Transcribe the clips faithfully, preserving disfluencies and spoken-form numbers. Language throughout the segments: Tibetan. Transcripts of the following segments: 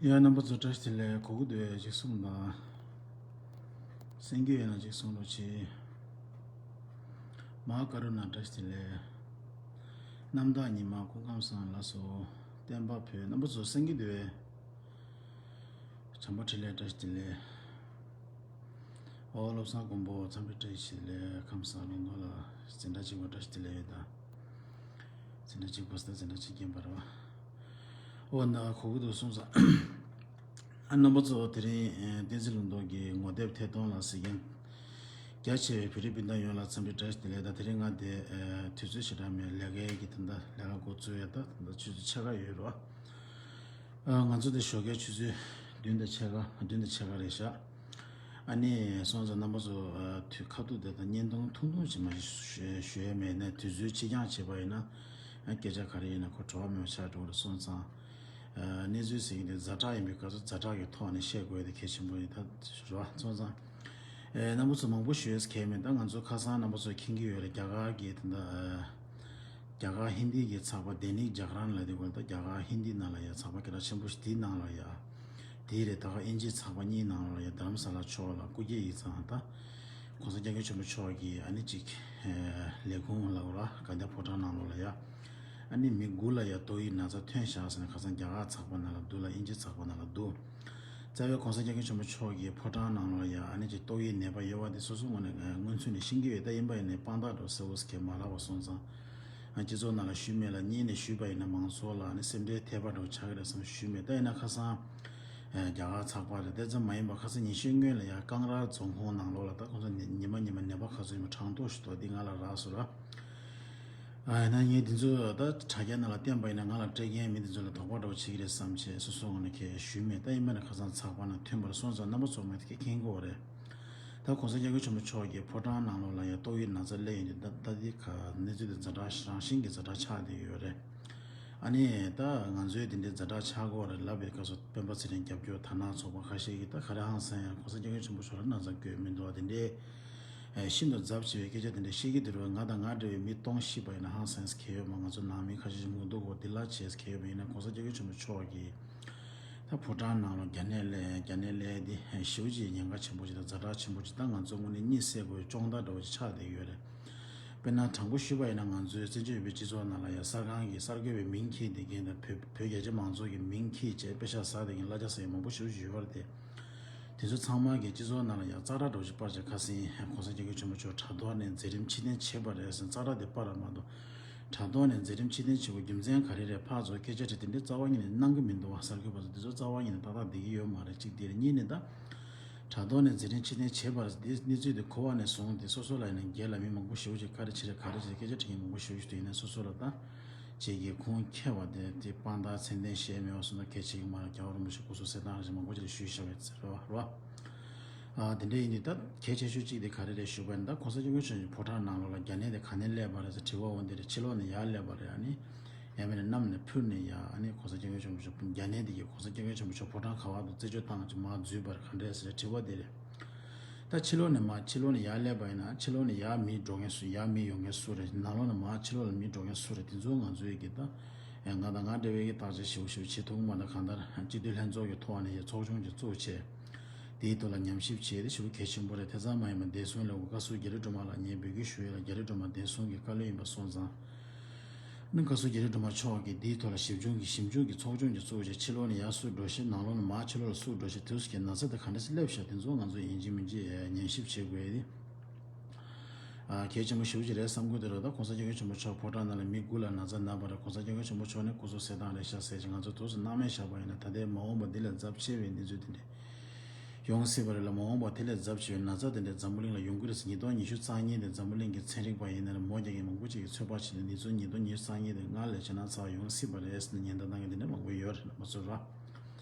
ཡ། རྣམ་པ་ཚོ་བཀྲ་ཤིས་བདེ་ལེགས། གོ་གི་འདུག་གས། ཅིག་གསུངས་དང་། གསན་རྒྱུ་ཡོད་ན་ཅིག་གསུང་རོགས་གྱིས། མ་ཀ་རུ་ན་བཀྲ་ཤིས་བདེ་ལེགས། རྣམ་དག་ཉི་མ་སྐུ་ཁམས་བཟང་ལགས་སོ། བསྟན་པ་བོད། རྣམ་པ་ཚོ་གསན་གྱི་འདུག་གས། བྱམས་པ་འཕྲིན་ལས་བཀྲ་ཤིས་བདེ་ལེགས། ཨོ། བློ་བཟང་མགོན་པོ་འཚམས་འདྲི་བཀྲ་ཤིས་བདེ་ལེགས། ཁམས་བཟང་ལུང་རྟོགས་ལགས། འཛིན་གྲྭ་གཅིག་པ་བཀྲ་ཤིས་བདེ་ལེགས་ཡོད་ད། འཛིན་གྲྭ་གཅིག་པ་ཟེར་ན་འཛིན་གྲྭ་གཅིག་རྐྱེན་པ་རེད་བ། ཨོ་ན་གོ་གི་འདུག་གསུངས་ས། ཨ། རྣམ་པ་ཚོ་དེ་རིང་ཨེ་བསྟན་འཛིན་ལུང་རྟོགས་ཀྱི་ངོ་དེབ་ཐད་གཏོང་ལ་གཟིགས་མཁན་རྒྱ་ཆེ་བའི་བོད་རིགས་སྤུན་ཟླ་ཡོངས་ལ་འཚམས་འདྲི་བཀྲ་ཤིས་བདེ་ལེགས་དང་། དེ་རིང་ང་དེ་ཨེ་དུས་ཚོད་ཞེ་དྲག་མེད། ལས་ཀའི་གི་ད་ལྟ་ལས་ཀ་འགོ་བཙུགས་ཡ་ད། ད་ལྟ་ཆུ་ཚོད་ཕྱེད་ཀ་ཡོད་རེད་བ། ཨ། ང་ཚོ་དེ་ཞོགས་ཀའི་ཆུ་ཚོད་བདུན་དང་ཕྱེད་ཀ། བདུན་དང་ཕྱེད་ཀ་རེད་ཤག་ཨ་ནི་སོང་ཙང་རྣམ་པ་ཚོ་ཨ་དུས་ཁ་ཐུག་དེ་དང་བརྙན་ཐུང་ཐུང་ཐུང་ཅིག་མ་ཞུ་ཞུ་ཡས་མེད་ན། དུས་ཚོད་ཕྱི་འགྱངས་བྱས་པ་ཡིན་ན། ཨ། སྐད་ཆ་ག་རེ་ཡིན་ན་ཁོ་བྲོ་བ་མེད་པ་ཆགས་འགྲོ་གི་རེད། སོང་ཙང་ཨ་གནས་ཚུལ་ཟེར་གྱི་འདི་ཛ་དྲག་ཡིན་པའི་སྐབས་སུ་ཛ་དྲག་གི་ཐོག་ནས་བཤད་དགོས་དེ་གལ་ཆེན་པོ་ཡིན་ད་རེད་བ། སོང་ཙང་ཨ་རྣམ་པ་ཚོ་མང་པོ་ཞུ་ཡས་གལ་མེད། ད་ང་ཚོ་ཁ་སང་རྣམ་པ་ཚོས་མཁྱེན་གྱི་ཡོད་རེད། རྒྱ་གར་གྱི་ད་ལྟ་ཨ། རྒྱ་གར་ཧིན་དི་གི་ཚགས་པར་དེ་ནིག་ཇག་རན་ལབ་དེ་སྐོར། ད་རྒྱ་གར་ཧིན་དི་ནང་ལ་ཡ་ཚགས་པར་སྐད་གྲགས་ཆེན་པོ་ཞིག་དེའི་ནང་ལ་ཡ། དེའི་རེད། ད་ག་དབྱིན་ཇིའི་ཚགས་པར་གཉིས་ནང་ལ་ཡ་དྷ་རམ་ས་ལ་ཕྱོགས་ལ་སྐུ་སྐྱེ་ཡིག་ཚང་ད་༸གོང་ས་༸སྐྱབས་མགོན་ཆེན་པོ་མཆོག་གིས་ཨ་ནི་ཅིག་ལས་ཁུངས་ལབ་ར། དགའ་ལྡན་ཕོ་བྲང་ནང་ལོགས་ལ་ཡ། ཨ་ནི་མི་དགུ་ལ་ཡ་ཏོག་དབྱིབས་ན་ཚ་ཐོན་བཞག་ཟེར་ནས་ཁ་སང་རྒྱ་གར་ཚགས་པར་ནང་ལ་འདུག་ལ། དབྱིན་ཇིའི་ཚགས་པར་ནང་ལ་འདུག་རྩ་བའི་༸གོང་ས་༸སྐྱབས་མགོན་ཆེན་པོ་མཆོག་གིས་ཕོ་བྲང་ནང་ལོགས་ལ་ཡ་ཨ་ནི་ཅིག་ཏོག་དབྱིབས་ནད་པ་ཡོད་པ་དེ་སོ་སོའི་ངོས་ནས་སྔོན་ཚུད་ནས་ཤེས་ཀྱི་ཡོད། ད་ཡིན་པ་ཡིན་ནའི་དཔང་རྟགས་འདྲ་བོ་གསལ་བོ་ཟེར་མཁན་མ་ལབ་པ་སོང་ཙང་། ཨ། སྤྱི་ཚོགས་ནང་ལ་ཞུས་མེད་ལ། སྙིང་ནས་ཞུས་པ་ཡིན་ན་མང་ཚོགས་ལ་ནི་སེམས་ཁྲལ་ཐེབས་པ་འདྲ་བོ་ཆགས་ཀྱི་རེད་བསམ་ཞུས་མེད། ད་ཡིན་ན་ཁ་སང་ཨ་རྒྱ་གར་ཚགས་པར་རེད། དེ་ཙམ་མ་ཡིན་པ་ཁ་སང་ཉིན་ཤས་སྔོན་ལ་ཡ་ཀང་རལ་རྫོང་ཁོངས་ནང་ལོགས་ལ་ད་ཁོང་ཚོ་ཉི་མ་ཉི་མ་ནད་པ་ག་ཚོད་ཡིན་པ་གྲངས་ཐོ་ཞིག་འདུག་འདི་ང་ལ་རག་སོང་ར། ཨ། ཡིན་ན་ངས་འདི་ཚོ་ད་དྲ་རྒྱ་ནང་ལ་བསྟན་པ་ཡིན་ན་ང་ལ་སྤྲད་མཁན་མི་འདི་ཚོ་ལ་དོགས་པ་འདྲ་བོ་བྱེད་ཀྱི་རེད་བསམ་བྱས་སོ་སོའི་ངོས་ནས་ཁས་ཞུས་མེད། ད་ཡིན་པ་ན་ཁ་སང་ཚགས་པར་ནང་ཐོན་པ་རེད། སོང་ཙང་རྣམ་པ་ཚོ་མ་གཏོགས་མཁྱེན་གྱི་ཡོད་རེད། ད་༸གོང་ས་༸སྐྱབས་མགོན་ཆེན་པོ་མཆོག་གིས་ཕོ་བྲང་ནང་ལོགས་ལ་ཡང་ཏོག་དབྱིབས་ན་ཚ་སླེབས་ཡོང་དུས། ད་ད་འདི་ག་གནས་ཚུལ་དེ་ཛ་དྲག་རང་བཞིན་གྱིས་ཛ་དྲག་ཆགས་བསྡད་ཡོད་རེད། ཨ་ནི་ད་ང་ཚོའི་དེ་འདྲའི་ཛ་དྲག་ཆགས་ཀྱི་ཡོད་རེད་ལབ་པའི་སྐབས་སུ་སྤེན་པ་ཚེ་རིང་རྒྱབ་སྐྱོར་དར་ནག་ཚོགས་པ་ཁ་ཤས་ཀྱིས་ད་ག་རེ་ཧང་སང་ཡང་༸གོང་ས་༸སྐྱབས་མགོན་ཆེན་པོ་མཆོག་ལ་ན་ཚ་འགོས་མི་འདུག་བ། དེ་འདྲའི་ཨ་ཤིན་ཏུ་ཛབ་ཆེ་བའི་སྐད་ཆ་དེ་འདྲ་བཤད་ཀྱི་འདུག་རེད་བ། ང་དང་ང་འདྲ་བའི་མི་སྟོང་ཤི་བ་ཡིན་ན་ཧང་སངས་ཁེལ་ཡོད་མ། ང་ཚོ་ནང་མི་ཁ་ཤས་ཤིག་ངོ་ཐུག་གོ་འདི་ལ་བྱས་ཁེལ་ཡོད་མ། ཡིན་ན་༸གོང་ས་༸སྐྱབས་མགོན་ཆེན་པོ་མཆོག་གིས་ད་ཕོ་བྲང་ནང་ལ་རྒྱ་ནད་སླེབས། རྒྱ་ནད་སླེབས་དེ་ཞེ་པོ་ཅིག་ཉེན་ཁ་ཆེན་པོ་ཅིག་དང་ཛ་དྲག་ཆེན་པོ་ཅིག་ད་ང་ཚོ་དངོས་གནས་གཉིད་སད་དགོས་པའི་སྐྱོན་དག་འདྲ་བོ་ཅིག་ཆགས་བསྡད་ཡོད་རེད། དཔེར་ན་དྲང་པོ་ཞུས་པ་ཡིན་ན་ང་ཚོའི་བཙན་བྱོལ་བོད་པའི་སྤྱི་ཚོགས་ནང་ལ་ཡང་གསར་ཁང་གི་གསར་འགོད་པའི་མིང་འཁྱེར་བསྡད་མཁན་དང་། བོད་བོད་རྒྱ་ཆེ་མང་ཚོགས་ཀྱི་མིང་འཁྱེར་བྱས་པེ་ཤག་ཟ་བསྡད་མཁན་གླ་ཆ་ཟ་མཁན་མང་པོ་ཞེ་པོ་ཅིག་ཡོད་རེད་དེ། དེ་ཚོ་ཚང་མ་གིས་སྤྱི་ཚོགས་ནང་ལ་ཡང་ཙག་སྒྲ་འདྲ་བོ་ཅིག་སྤར་བྱས་ཁ་སང་༸གོང་ས་༸སྐྱབས་མགོན་ཆེན་པོ་མཆོག་དྲ་ཐོག་ནས་མཛད་རིམ་ཕྱིར་འཐེན་བྱས་པ་རེད་ཟེར་ཙག་སྒྲ་དེ་སྤར་བ་མ་གཏོགས། དྲ་ཐོག་ནས་མཛད་རིམ་ཕྱིར་འཐེན་བྱེད་དགོས་རྒྱུ་མཚན་ག་རེ་རེད། ཕར་ཚུར་སྐད་ཆ་དྲིས་དེ་འདྲའི་རྩ་བ་ཉིད་ནས་གནང་གི་མི་འདུག་བ། གསར་འགོད་པ་ཚོ་དེ་ཚོ་རྩ་བ་ཉིད་ནས་ཏག་ཏག་བསྡད་ཀྱི་ཡོད་མ་རེད། གཅིག་དེ་རེད། གཉིས་ནས་ད་དྲ་ཐོག་ནས་མཛད་རིམ་ཕྱིར་འཐེན་བྱས་པ་རེད་ཟེར་དེ་གནས་ཚུལ་དེ་གོ་བ་ནས་བཟུང་སྟེ་སོ་སོ་ལ་ཡིན་ན་སྒེར་ལ་མི་མང་པོ་ཞེ་པོ་ཅིག་བཀའ་དྲིན་ཆེ་རེད། ག་རེ་བྱས་རེད། སྐད་ཆ་དྲི་མཁན་མང་པོ་ཞེ་པོ་ཞིག་འདུག་ཡིན་ན་སོ་སོ་ལ་ད་བྱེད་ཀྱི་ཁུངས་འཁྱེར་བ་དེ་དེ་དཔང་རྟགས་ཚད་ལྡན་བཤད་མེད་པ་སོང་ན་གལ་ཆེ་གི་མ་རེད། རྒྱལ་བ་རིན་པོ་ཆེ་སྐུ་གཟུགས་གསལ་ཐང་རེ་མང་པོ་ཅིག་ཞུས་བཞག་པའི་ཚེ་རེད་བ། རེད་བ། ཨ། དེ་འདྲ་ཡིན་དུས་ད་གལ་ཆེ་ཤོས་གཅིག་དེ་ག་རེ་རེད་ཞུས་པ་ཡིན་ན། ད་༸གོང་ས་༸སྐྱབས་མགོན་ཆེན་པོ་ཕོ་བྲང་ནང་ལོགས་ལ་རྒྱ་ནད་དེ་ག་ནས་སླེབས་པ་རེད་ཟེར་དྲི་བ་འོང་དེ་རེད། ཕྱི་ལོགས་ནས་ཡར་སླེབས་པ་རེད། ཨ་ནི་ཡང་མིན་ན་གནམ་ནས་འཕུར་ནས་ཡར། ཨ་ནི་༸གོང་ས་༸སྐྱབས་མགོན་ཆེན་པོ་མཆོག་རྒྱ་ནད་དེ་གིས་༸གོང་ས་༸སྐྱབས་མགོན་ཆེན་པོ་མཆོག་ཕོ་བྲང་ག་བ་དུ་རྩད་གཅོད་བཏང་ཅིག་མར་འཛུལ་བ་རེད། ག་འདྲས་ཟེར་དྲི་བ་དེ་རེད། ད་ཕྱི་ལོགས་ནས་མར་ཕྱི་ལོགས་ནས་ཡར་སླེབས་པ་ཡིན་ན་ཕྱི་ལོགས་ནས་ཡར་མི་འགྲོ་མཁན་སུ། ཡར་མི་ཡོང་མཁན་སུ་རེད། ནང་ལོགས་ནས་མར་ཕྱི་ལོགས་ལ་མི་འགྲོ་མཁན་སུ་རེད། དེ་ཚོ་ང་ཚོའི་གི་ད་ང་དང་ང་འདྲ་བའི་གི་བརྟག་དཔྱད་ཞིབ་ཞིབ་བྱེད་ཐུབ་མ་ད། གང་ལྟར་སྤྱི་འཐུས་ལྷན་ཚོགས་ཀྱི་ཐོག་ནས་ཡང་ཚོགས་ཆུང་ཅིག་བཙུགས་བྱས། དེའི་ཐོག་ལ་ཉམས་ཞིབ་བྱས་ཏེ་ཞེ་པོ་གལ་ཆེན་པོ་རེད། དེ་ཙམ་མ་ཡིན་པར་བདེ་སྲུང་ལས་ཁུངས་བཀའ་ཟུར་རྒྱ་རི་སྒྲོལ་མ་ལགས་ངས་འབོད་སྐུལ་ཞུ་ཡས་ལ་རྒྱ་རི་སྒྲོལ་མ་བདེ་སྲུང་གི་བཀའ་བློན་ཡིན་པ་སོང་ཙང་། ནི་བཀའ་ཟུར་རྒྱ་རི་སྒྲོལ་མ་མཆོག་གིས་དེའི་ཐོག་ལ་ཞིབ་བྱུང་གི་ཞིབ་འཇུག་གི་ཚོགས་ཆུང་ཅིག་བཙུགས་བྱས། ཕྱི་ལོགས་ནས་ཡར་སུ་འགྲོ་ཤེས། ནང་ལོགས་ནས་མར་ཕྱི་ལོགས་ལ་སུ་འགྲོ་ཤེས། དེ་ཚོ་གི་ན་ཚ་དེ་ག་འདྲ་སེ་སླེབས་ཤག་དེ་ཚོ་ང་ཚོ་ཡིན་གཅིག་མིན་གཅིག་ཉམས་ཞིབ་བྱེད་དགོས་ཡས་དེ། ཨ། གལ་ཆེན་པོ་ཞེ་པོ་ཅིག་རེད་བསམ་གྱི་འདུག་རེད། ད་༸གོང་ས་༸སྐྱབས་མགོན་ཆེན་པོ་མཆོག་ཕོ་བྲང་ནང་ལ་མི་དགུ་ལ་ན་ཚ་ན་པ་རེད། ༸གོང་ས་༸སྐྱབས་མགོན་ཆེན་པོ་མཆོག་ནི་སྐུ་གཟུགས་གསལ་ཐང་རེད་ཤག་ཟེར་ཅིག་ང་ཚོ་ཐུགས་སུ་སྣང་མེད་བཞག་པ་ཡིན་ན། ད་ལྟའི་མ་འོངས་པ་འདི་ལས་ཚབས་ཆེ་བའི་གནས་ཚུལ་དེ་འདྲ་ཡོང་སྲིད་པ་རེད་ལ། མ་འོངས་པ་དེ་ལས་ཚབས་ཆེ་བའི་ན་ཚ་དེ་འདྲ་འཛམ་བུ་གླིང་ལ་ཡོང་གི་རེད་ཟེར། ཉིས་སྟོང་ཉི་ཤུ་རྩ་གཉིས་དེ་འཛམ་བུ་གླིང་གི་ཚན་རིག་པ་ཡིན་ན་རེད། མོ་རྒྱག་མཁན་མང་པོ་ཅིག་གིས་ཚོད་དཔག་བྱས་ནས་འདི་ཚོ་ཉིས་སྟོང་ཉི་ཤུ་རྩ་གཉིས་དེ་སྔར་ལས་ཇེ་ན་ཚ་ཡོང་སྲིད་པ་རེད་ཟེར་ནས་ཉེན་བརྡ་བཏང་མཁན་དེ་འདྲ་མང་པོ་ཡོད་རེད། རྣམ་པ་ཚོ་ར།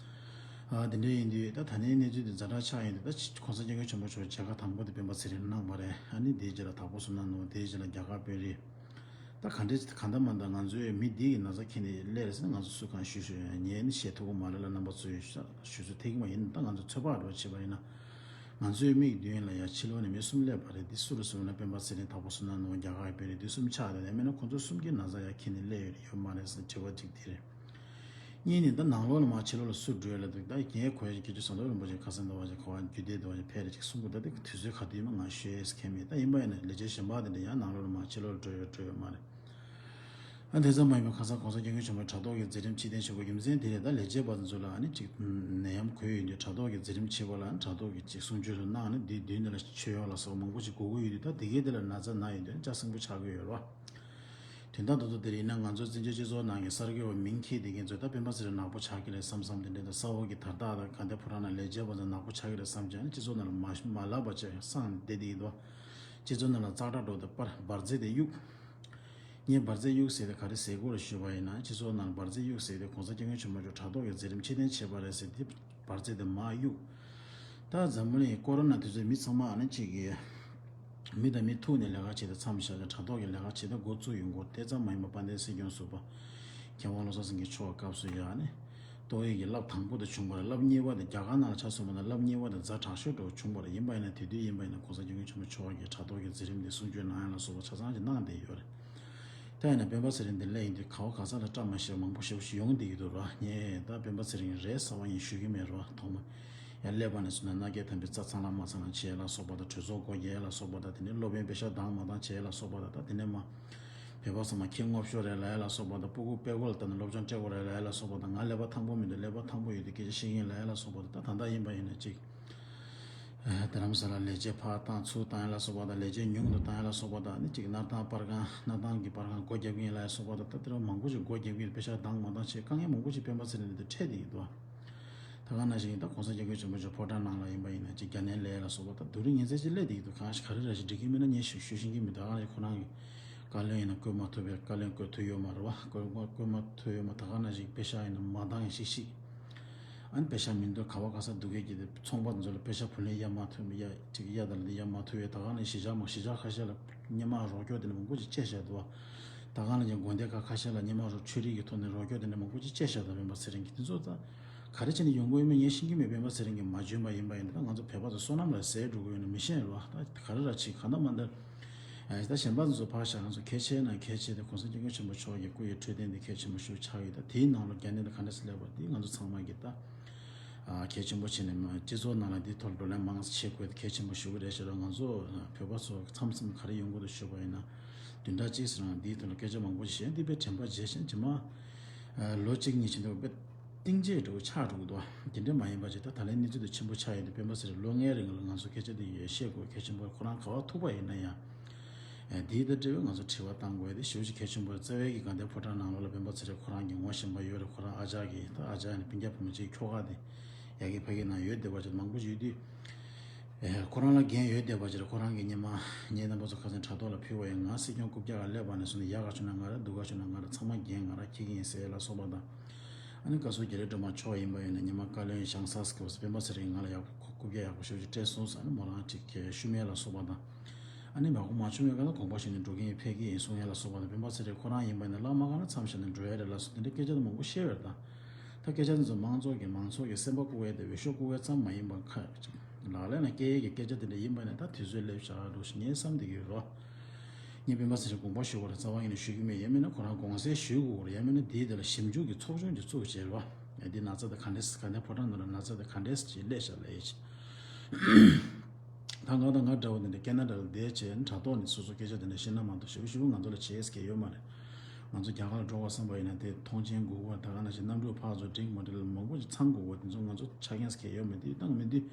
ཨ། དེ་འདྲ་ཡིན་དུས་ད་ད་ནས་གནས་ཚུལ་དེ་ཛ་དྲག་ཆགས་ཡོང་དུས། ད་༸གོང་ས་༸སྐྱབས་མགོན་ཆེན་པོ་མཆོག་མཇལ་ཁ་དང་པོ་དེ་སྤེན་པ་ཚེ་རིང་གནང་བ་རེད། ཨ་ནི་དེའི་རྗེས་ལ་དྭགས་པོ་བསོད་ནམས་ནོར་བུ། དེའི་རྗེས་ལ་རྒྱ་གར་དཔོན་རིགས། ད་ག་འདྲས་ག་འདྲ་མ་འདྲ་ང་ཚོའི་མི་འདི་གི་ན་ཚ་ཁྱེར་ནས་སླེབས་རེད་ཟེར་ན་ང་ཚོ་སུ་གང་ཞུ་ཞུ་ངས་ནི་བཤད་ཐུབ་ཀྱི་མ་རེད་ལ། རྣམ་པ་ཚོས་ཞུ་ཚོད་ཐིག་མ་ཡིན། ད་ང་ཚོ་ཚོད་དཔག་འདྲ་བྱས་པ་ཡིན་ན། ང་ཚོའི་མིག་མདུན་ལ་ཡ་ཕྱི་ལོགས་ནས་མི་གསུམ་སླེབས་པ་རེད། འདི་སུ་རེད་ཟེར་ན་སྤེན་པ་ཚེ་རིང་དྭགས་པོ་བསོད་ནམས་ནོར་བུ་རྒྱ་གར་གྱི་དཔོན་རིགས་འདི་གསུམ་ཆགས་རེད། ཡང་མིན་ན་ཁོང་ཚོ་གསུམ་གྱི་ན་ཚ་ཡ་ཁྱེར་ནས་སླེབས་ཡོད་རེད་ཡོད་མ་རེད་ཟེར་དྲི་བ་གཅིག་དེ་རེད། གཉིས་ནི་ད་ནང་ལོགས་ལ་མར་ཕྱི་ལོགས་ལ་སུ་འགྲོ་ཡ་ལ་འདུག་ད་ངས་གོ་ཡ་ཞིག་ཁྱེད་ཚོ་ཟམ་གདོང་རིན་པོ་ཆེ་ཁ་སང་འདྲ་བ་ཞིག་ག་བ་རྒྱུད་སྡེ་འདྲ་བ་ཞིག་ཕེབས་རེ་ཅིག་གསུང་གི་ད་དེ་དུས་ཚོད་ག་དུས་མ་ང་ཤོད་ཡས་ཁས་མེད། ད་ཡིན་པ་ཡིན་ན་ལས་བྱེད་གཞན་པ་དེ་འདྲ་ཡང་ནང་ལོགས་ལ་མར་ཕྱི་ལོགས་ལ་འགྲོ་ཡ་འགྲོ་ཡོད་མ་རེད། ཨ་དེ་ཙམ་མ་ཡིན་པར་ཁ་སང་གོང་ས་སྐྱབས་མགོན་ཆེན་པོས་དྲ་ཐོག་གི་མཛད་རིམ་ཕྱིར་འཐེན་བྱེད་དགོས་རྒྱུ་མཚན་དེ་རེད། ད་ལས་བྱེད་པ་ཚོ་ལ་ཨ་ནི་ཅིག་ནད་ཡམས་འགོས་ཡོད་དུས་དྲ་ཐོག་གི་མཛད་རིམ་བྱེད་པ་ལ་ཨ་ནི་དྲ་ཐོག་གི་ཅིག་གསུང་ཆོས་སུ་གནང་ནས་དེའི་མདུན་དེ་ལ་མཆོད་ཡོང་ལ་སོགས་མང་པོ་ཞིག་དགོས་ཀྱི་ཡོད་དུས། ད་དེ་གའི་དེ་ལ་ན་ཚ་ན་ཡོད་དུས་ཨ་ནི་ལྕགས་སྲིན་པོ་ཆགས་ཀྱི་ཡོད་རེད་བ། དོན་དག་ཏུ་ཏུ་དེ་རིང་ན་ང་ཚོའི་བཙན་བྱོལ་སྤྱི་ཚོགས་ནང་གི་གསར་འགོད་པ་མིང་འཁྱེར་བསྡད་མཁན་ཚོས་ད་སྤེན་པ་ཚེ་རིང་ནག་པོ་ཆགས་ཀྱི་རེད་བསམ་བསམ། དེ་འདྲའི་ད་ས་འོག་གི་དར་ཐག་དང་དགའ་ལྡན་ཕོ་བྲང་ནང་ལས་བྱེད་པ་ཚོ་ནག་པོ་ཆགས་ཀྱི་རེད་བསམ་བྱས་ནས་སྤྱི་ཚོགས་ནང་ལ་མ་མ་ལབ་པ་བྱས་སངས་བསྡད་བསྡད་ཀྱི་འདུག་སྤྱི་ཚོགས་ནང་ལ་ཙག་སྒྲ་སྒྲོག་སྟེ་པར་འབར་རྫས་དེ་གཡུགས། ངས་འབར་རྫས་གཡུགས་ཟེར་ཏེ་ག་རེ་ཟེར་དགོས་རེད་ཞུས་པ་ཡིན་ན། སྤྱི་ཚོགས་ནང་འབར་རྫས་གཡུགས་ཟེར་ཏེ་གོང་ས་སྐྱབས་མགོན་ཆེན་པོ་མཆོག་དྲ་ཐོག་གི་མཛད་རིམ་ཕྱིར་འཐེན་བྱས་པ་རེད་ཟེར་ཏེ་འབར་རྫས་དེ་མར་གཡུགས། ད་འཛམ་བུ་གླིང་ཀོ་རོ་ན་དུས་ཚོད་མི་ཚང་མ་ཨ་ནི་གཅིག་གིས་མི་དང་མི་ཐུག་ནས་ལས་ཀ་བྱེད་དུས་མཚམས་བཞག་ནས་དྲ་ཐོག་གི་ལས་ཀ་བྱེད་དུས་འགོ་བཙུགས་ཡོང་གི་ཡོད་རེད། དེ་ཙམ་མ་ཡིན་པར་དཔལ་ལྡན་སྲིད་སྐྱོང་ཟུར་པ་མཁས་དབང་བློ་བཟང་སེང་གེ་མཆོག་སྐབས་སུ་ཡང་ནི་ཏོག་དབྱིབས་ཀྱི་རླབས་དང་པོ་དེ་བྱུང་བ་རེད། རླབས་གཉིས་པ་དེ་རྒྱ་གར་ནང་ལ་ཆ་མཚོན་པ་ན་རླབས་གཉིས་པ་དེ་ཛ་དྲག་ཤོས་འདྲ་བོ་བྱུང་བ་རེད། ཡིན་པ་ཡིན་ན་དེ་དུས་ཡིན་པ་ཡིན་ན་གོང་ས་སྐྱབས་མགོན་ཆེན་པོ་མཆོག་གིས་དྲ་ཐོག་གི་མཛད་རིམ་དེ་གསུང་ཆོས་གནང་ཡ་ལ་སོགས་པ་ཆ་ཚང་ཅིག་གནང་བསྡད་ཡོད་རེད། ད་ཡིན་ན་སྤེན་པ་ཚེ་རིང་འདི་སླེབས་ཡིན་དུས་ག་བ་ག་ས་ལ་བཀྲ་མ་ཤིས་པ་མང་པོ་ཞེ་པོ་ཞིག་ཡོང་བསྡད་ཀྱི་འདུག་ར། ངས་ད་སྤེན་པ་ཚེ་རིང་རེད་ཟེར་བ་ཡིན་ཞུ་གི་མེད་ར། ཐོག་མ་ཡར་སླེབས་པ་ནས་བཟུང་ནས་མནའ་སྐྱེལ་དམ་པའི་རྩ་ཚང་ལ་མ་ཚང་ལ་བྱས་ལ་སོགས་པ་དང་། གྲོས་ཚོགས་སྒོ་རྒྱག་ལ་སོགས་པ་དང་། དེ་ནས་སློབ་དཔོན་པེ་ཤག་འདང་མ་འདང་བྱས་ལ་སོགས་པ་དང་། ད་དེ་ནས་མ་བོད་པ་ཚང་མ་ཁྱི་རྔོག་ཤོར་རེད་ལབ་ཡ་ལ་སོགས་པ་དང་། སྤུ་གུ་དཔེ་ཀོ་ལ་བལྟས་ནས་སློབ་སྦྱོང་སྤྲད་དགོས་རེད་ལབ་ཡ་ལ་སོགས་པ་དང་། ང་ཀླད་པ་ཐང་པོ་མི་འདུག་ཀླད་པ་ཐང་པོ་ཡོད་དུས་སྐད་ཆ་བཤད་ཀྱི་ཡིན་ལབ་ཡ་ལ་སོགས་པ་དང་། ད་ད་ལྟ་ཡིན་པ་ཡིན་ན་ཅིག་དྷ་རམ་ས་ལ་ལས་བྱེད་ཕར་བཏང་ཚུར་བཏང་ཡ་ལ་སོགས་པ་དང་། ལས་བྱེད་ཉུང་དུ་བཏང་ཡ་ལ་སོགས་པ་དང་། ནི་གཅིག་སྣར་ཐང་པར་ཁང་། སྣར་ཐང་གི་པར་ཁང་སྒོ་རྒྱབ་ཀྱི་ཡིན་ལབ་ཡ་སོགས་པ་དང་། ད་དེ་རུ་མང་པོ་ཞིག་སྒོ་རྒྱབ་ཀྱི་ཡིན། པེ་ཤག་འདང་མ་འདང་བྱས་དཀའ་ངལ་མང་པོ་ཞིག་སྤེན་པ་ཚེ་རིང་འདི་འཕྲད་བསྡད་ཀྱི་འདུག་ད་ག་ནང་བཞིན་ད་གོང་ས་སྐྱབས་མགོན་ཆེན་པོ་མཆོག་ཕོ་བྲང་ནང་ལ་ཡིན་པ་ཡིན་ན་ཅིག་བརྒྱ་ནས་ལས་ལ་སོགས་པ་ད་སྡུག་རུས་ངན་ཚད་ཅིག་སླེབས་བསྡད་ཀྱི་འདུག་གང་ཞིག་ག་རེ་ར་ཞིག་འགྲིག་གི་མིན་ན་ངས་ཞུ་ཞུ་ཤེས་ཀྱི་མི་འདུག་ད་ག་ནང་བཞིན་ཁོ་རང་གི་བཀའ་བློན་ཡིན་ན་བསྐོས་མ་ཐུབ་པའི། བཀའ་བློན་བསྐོས་ཐུབ་ཡོད་མ་རེད་བ། བསྐོས་བསྐོས་མ་ཐུབ་ཡོད་མ། ད་ག་ནང་བཞིན་པེ་ཤག་ཡིན་ན་མ་འདང་ཡིན་ཤིག་ཤིག་ཨ་ནི་པེ་ཤག་མི་འདུག་ག་བ་ག་ས་འདུག་གས་ཀྱི་དེ་ཚོང་པ་དེ་ཚོ་ལ་པེ་ཤག་བུ་ལོན་གཡར་མ་ཐུབ། གཡར་ཅིག་གཡར་དང་ལ་དེ་གཡར་མ་ཐུབ་ཡས། ད་ག་ནས་གཞིས་ཆགས་མང་གཞིས་ཆགས་ཁ་ཤས་ལ་སྔོན་མ་རོགས་སྐྱོར་དེ་འདྲ་མང་པོ་ཅིག་སྤྲད་བཞག་འདུག་བ། ད་ག་ནས་ཀྱང་དགོན་སྡེ་ཁག་ཁ་ཤས་ལ་སྔོན་མ་རོགས་ཆོས་རིག་གི་ཐོག་ནས་རོགས་སྐྱོར་དེ་འདྲ་མང་པོ་ཅིག་སྤྲད་བཞག་འདུག་སྤེན་པ་ཚེ་རིང་གིས་དེ་ཚོ་ད་ག་རེ་བྱས་ནས་ཡོང་གི་ཡོད་མེད་ངས་ཤེས་ཀྱི་མེད། སྤེན་པ་ཚེ་རིང་གིས་མ་འཇོན་པ་ཡིན་པ་ཡིན་ན། ད་ང་ཚོ་བོད་པ་ཚོ་བསོད་ནམས་ལ་ཟད་འགྲོ་གི་ཡོད་ན་མི་ཤེས་རེད་བ། ད་ག་རེ་ར་བྱེད་ག་འདྲ་མ་འདྲ། ཨ་ད་གཞན་པ་ཚོ་ཕར་བཞག་ང་ཚོ་གལ་ཆེ་ན་གལ་ཆེ་དེ་གོང་ས་སྐྱབས་མགོན་ཆེན་པོ་མཆོག་གི་སྐུ་ཡི་འཕྲོད་བསྟེན་དེ་གལ་ཆེན་པོ་ཞིག་ཆགས་ཡོད། ད་དེའི་ནང་ལ་བརྒྱ་ནས་ད་ག་འདྲས་སེ་སླེབས་པ་འདི་ང་ཚོ་ཚང་མ་གི་ད་ཨ་གལ་ཆེན་པོ་བྱས་ནས་མ་སྤྱི་ཚོགས་ནང་ལ་འདིའི་ཐོག་ལ་བགྲོ་གླེང་མང་ཙམ་བྱེད་དགོས་དེ་གལ་ཆེན་པོ་ཞེ་པོ་རེད་ཤག་ང་ཚོ་བོད་པ་ཚོ་མཚམས་མཚམས་ག་རེ་ཡོང་གི་འདུག་ཞུས་པ་ཡིན་ན། བདུན་ཕྲག་གཅིག་ཙམ་རིང་འདིའི་ཐོག་ལ་སྐད་ཆ་མང་པོ་ཞིག་བཤད། འདི་དཔེ་དྲན་པ་བརྗེད་ཤག་ཇི་མ་ལོ་གཅིག་གཉིས་ཕྱིན་འདུག་དཔེ་གཏིང་ཇེ་འགྲོ་ཆགས་འགྲོ་གི་འདུག་དེ་འདྲ་མ་ཡིན་པ་ཅིག་ད་ད་ལན་གནས་ཚུལ་དེ་ཆེན་པོ་ཆགས་ཡོད་དུས་སྤེན་པ་ཚེ་རིང་ལོ་ལྔའི་རིང་ལ་ང་ཚོ་སྐད་ཆ་དེ་ཡོད་བཤད་དགོས་གལ་ཆེན་པོ། ཁོ་རང་ག་བ་ཐུག་པ་ཡིན་ན་ཡང་དེའི་ད་འབྲེལ་བའི་ང་ཚོ་དྲི་བ་བཏང་དགོས་དེ་ཞེ་པོ་ཅིག་གལ་ཆེན་པོ་རེད། རྩ་བའི་གི་དགའ་ལྡན་ཕོ་བྲང་ནང་ལོགས་ལ་སྤེན་པ་ཚེ་རིང་ཁོ་རང་གི་ངོ་ཤེས་པ་ཡོད་རེད། ཁོ་རང་ཨ་ཅག་གི་ད་ཨ་ཅག་ནི་སྤུན་ཀྱག་བུ་མོ་གཅིག་ཁྱོ་ག་དེ་ཡ་གི་ཕ་གི་ནང་ཡོད་བསྡད་པ་ཅིག་མང་པོ་ཞིག་ཡོད་དུས། ཨེ་ཁོ་རང་ལ་འགན་ཡོད་བསྡད་པ་ཅིག་རེད། ཁོ་རང་གིས་སྔོན་མ་ངས་རྣམ་པ་ཚོ་ཁ་སང་དྲ་ཐོག་ལ་ཕུལ་བ་ཡིན། ང་སྲིད་སྐྱོང་རྐུབ་བཀྱག་ག་སླེབས་པ་ནས་བཟུང་ནས་ཡག་ག་བྱུང་ན་ང་ར་སྡུག་ག་བྱུང་ན་ང་ར་ཚང་མ་འགན་ང་ར་འཁྱེར་གྱི་ཡིན་ཟེར་ལ་སོགས་པ་དང་། ཨ་ནི་བཀའ་ཟུར་རྒྱ་རི་སྒྲོལ་མ་མཆོག་ཡིན་པ་ཡིན་ན་སྔོན་མ་བཀའ་བློན་བཞེངས་ས་སྐབས་སུ་སྤེན་པ་ཚེ་རིང་ང་ལ་ཡག་པོ་རྐུབ་བཀྱག་ཡག་པོ་ཞེ་པོ་ཅིག་སྤྲད་སོང་ཟེར། ཨ་ནི་མོ་རང་ཅིག་གིས་ཤུལ་མེད་ལ་སོགས་པ་དང་། ཨ་ནི་མ་གོ་མ་བྱུང་བའི་སྐབས་ལ་དགོངས་པ་ཞུས་ནས་འགྲོ་གི་ཡིན་ཕེབས་ཀྱི་ཡིན་གསུང་ཡ་ལ་སོགས་པ་དང་། སྤེན་པ་ཚེ་རིང་ཁོ་རང་ཡིན་པ་ཡིན་ན་བླ་མ་གང་ལ་མཚམས་བཞག་ནས་འགྲོ་ཡ་རེད་ལ་སོགས་དེ་འདྲའི་སྐད་ཆ་དེ་མང་པོ་བཤད་ཡོད་རེད་ད། ད་སྐད་ཆ་འདི་ཚོ་མང་ཚོགས་ཀྱིས་མང་ཚོགས་ཀྱི་སེམས་པ་བཀུག་ཡས་དང་འོས་ཤོག་བཀུག་ཡས་ཙམ་མ་ཡིན་པར་ཁ་ལག་ལེན་ལ་བཀལ་ཡས་ཀྱི་སྐད་ཆ་དེ་འདྲ་ཡིན་པ་ནས་ད་དུས་ཚོད་སླེབས་བཞག་འགྲོ་ཞེས་ངས་བསམ་བསྡད་ཀྱི་ཡོད་རོ། ངས་སྤེན་པ་ཚེ་རིང་དགོངས་པ་ཞུ་བར་རྩ་བ་ཉིད་ནས་ཞུ་གི་མེད། ཡང་མིན་ན་ཁོ་རང་དགོངས་སེལ་ཞུ་དགོས་རེད། ཡང་མིན་ན་དེའི་དེ་ལ་ཞིབ་འཇུག་གི་ཚོགས་ཆུང་ཅིག་བཙུགས་བྱས་རོ། ཡང་འདི་ན་ཚ་དང་ག་འདྲས་ག་འདྲས་ཕོ་བྲང་ནང་ལ་ན་ཚ་དང་ག་འདྲས་ཅིག་སླེབས་བཞག་ལབ་ཡས་ཅིག་ད་ང་དང་ང་འདྲ་བོ་འདི་འདྲ་ཀེ་ན་ཌ་ལ་བསྡད་བྱས་དྲ་ཐོག་ནས་སོ་སོ་སྐད་ཆ་དེ་འདྲ་བཤད་ན་མ་གཏོགས་ཞེ་པོ་ཞེ་པོ་ང་ཚོ་ལ་བྱེད་ཡས་ཀྱི་ཡོད་མ་རེད། ང་ཚོ་རྒྱ་གར་ལ་འགྲོ་དགོས་བསམ་པ་ཡིན་ན་དེ་མཐོང་མཆན་དགོས་པ། ད་ག་ནང་བཞིན་གནམ་གྲུ་ཕར་ཚུར་འགྲིམ་མ་འགྲིམ་ལ་མང་པོ་ཞིག་ཚང་དགོས་པ་དེ་ཚོ་ང་ཚོ་ཆ་རྐྱེན་ཟེར་མཁན་ཡོད་མེད་དེ་བཏང་མེད་དུས།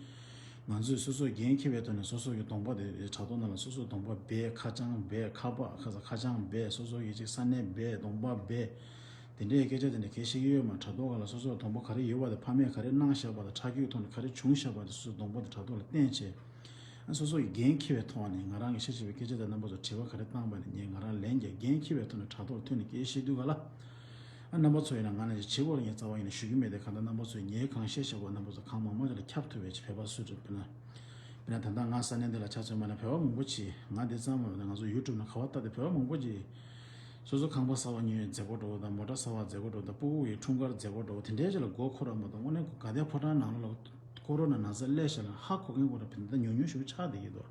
ང་ཚོས་སོ་སོས་འགན་འཁྱེར་བའི་ཐོག་ནས་སོ་སོ་གི་གདོང་པ་དེ་དྲ་ཐོག་ནང་ལ་སོ་སོའི་གདོང་པ་སྦས། ཁ་བྱང་སྦས། ཁ་པར་ཁ་ས་ཁ་བྱང་སྦས། སོ་སོ་གི་ཅིག་ས་གནས་སྦས། གདོང་པ་སྦས། དེ་འདྲའི་སྐད་ཆ་དེ་འདྲ་གལ་ཆེ་གི་ཡོད་མ། དྲ་ཐོག་སྒང་ལ་སོ་སོའི་གདོང་པ་ག་རེ་ཡོད་པ་དེ། ཕ་མས་ག་རེ་གནང་བཞག་པ་དང་ཁྲག་རྒྱུན་ཐོག་ནས་ག་རེ་བྱུང་བཞག་པ་དེ་སོ་སོའི་གདོང་པ་དེ་དྲ་ཐོག་ལ་བསྟན་བྱས། ཨ་སོ་སོ་ཡི་འགན་འཁྱེར་བའི་ཐོག་ནས་ང་རང་གི་ཤེས་བྱ་བའི་སྐད་ཆ་དང་རྣམ་པ་ཚོ་དྲི་བ་ག་རེ་བཏང་པ་ནས་ངས་ང་རང་ལན་རྒྱག་འགན་འཁྱེར་བའི་ཐོག་ནས་དྲ་ཐོག་ཐོན་ནས་སྐད་བཤད་དུས་ག་ལ། ཨ་རྣམ་པ་ཚོ་ཡིན་ན་ང་ནས་བྱེད་དགོས་ལ་ངས་རྩ་བ་ཡིན་ན་ཞུ་གི་མེད། དེ་གང་ལྟར་རྣམ་པ་ཚོས་ངས་གང་བཤད་བཤད་པ་རྣམ་པ་ཚོ་གང་མང་མང་ཅིག་ལ་ཁྱབ་ཐུབ་པའི་ཆེད་བོད་པ་སུ་གྲུབ་ན། དཔེར་ན་ད་ལྟ་ང་ས་གནས་འདི་ལ་ཆ་མཚོན་པ་ན་བོད་པ་མང་པོ་ཅིག་ང་འདི་ཙམ་མ་ཡིན་ན་ང་ཚོ་ཡུ་ཊུབ་ནང་ག་བ་ལྟ་དེ་བོད་པ་མང་པོ་ཅིག་སོ་སོ་ཁང་པ་གསར་པ་ཉོ་ཡའི་མཛད་སྒོ་འགྲོ་བ་དང་། མོ་ཊ་གསར་པ་མཛད་སྒོ་འགྲོ་བ་དང་། སྤུ་གུ་ཡི་འཁྲུངས་སྐར་མཛད་སྒོ་འགྲོ་བ་དེ་འདྲའི་ཅིག་ལ་མགོ་འཁོར་བ་མ་གཏོགས། དངོས་གནས་དགའ་ལྡན་ཕོ་བྲང་ནང་ལོགས་ལ་ཀོ་རོ་ན་ན་ཚ་སླེབས་ཤག་ལ་ཧ་གོ་མཁན་ཁོ་རང་བོད་མི་ད་ཉུང་ཉུང་ཞིག་ཆགས་བསྡད་ཀྱི་འདུག་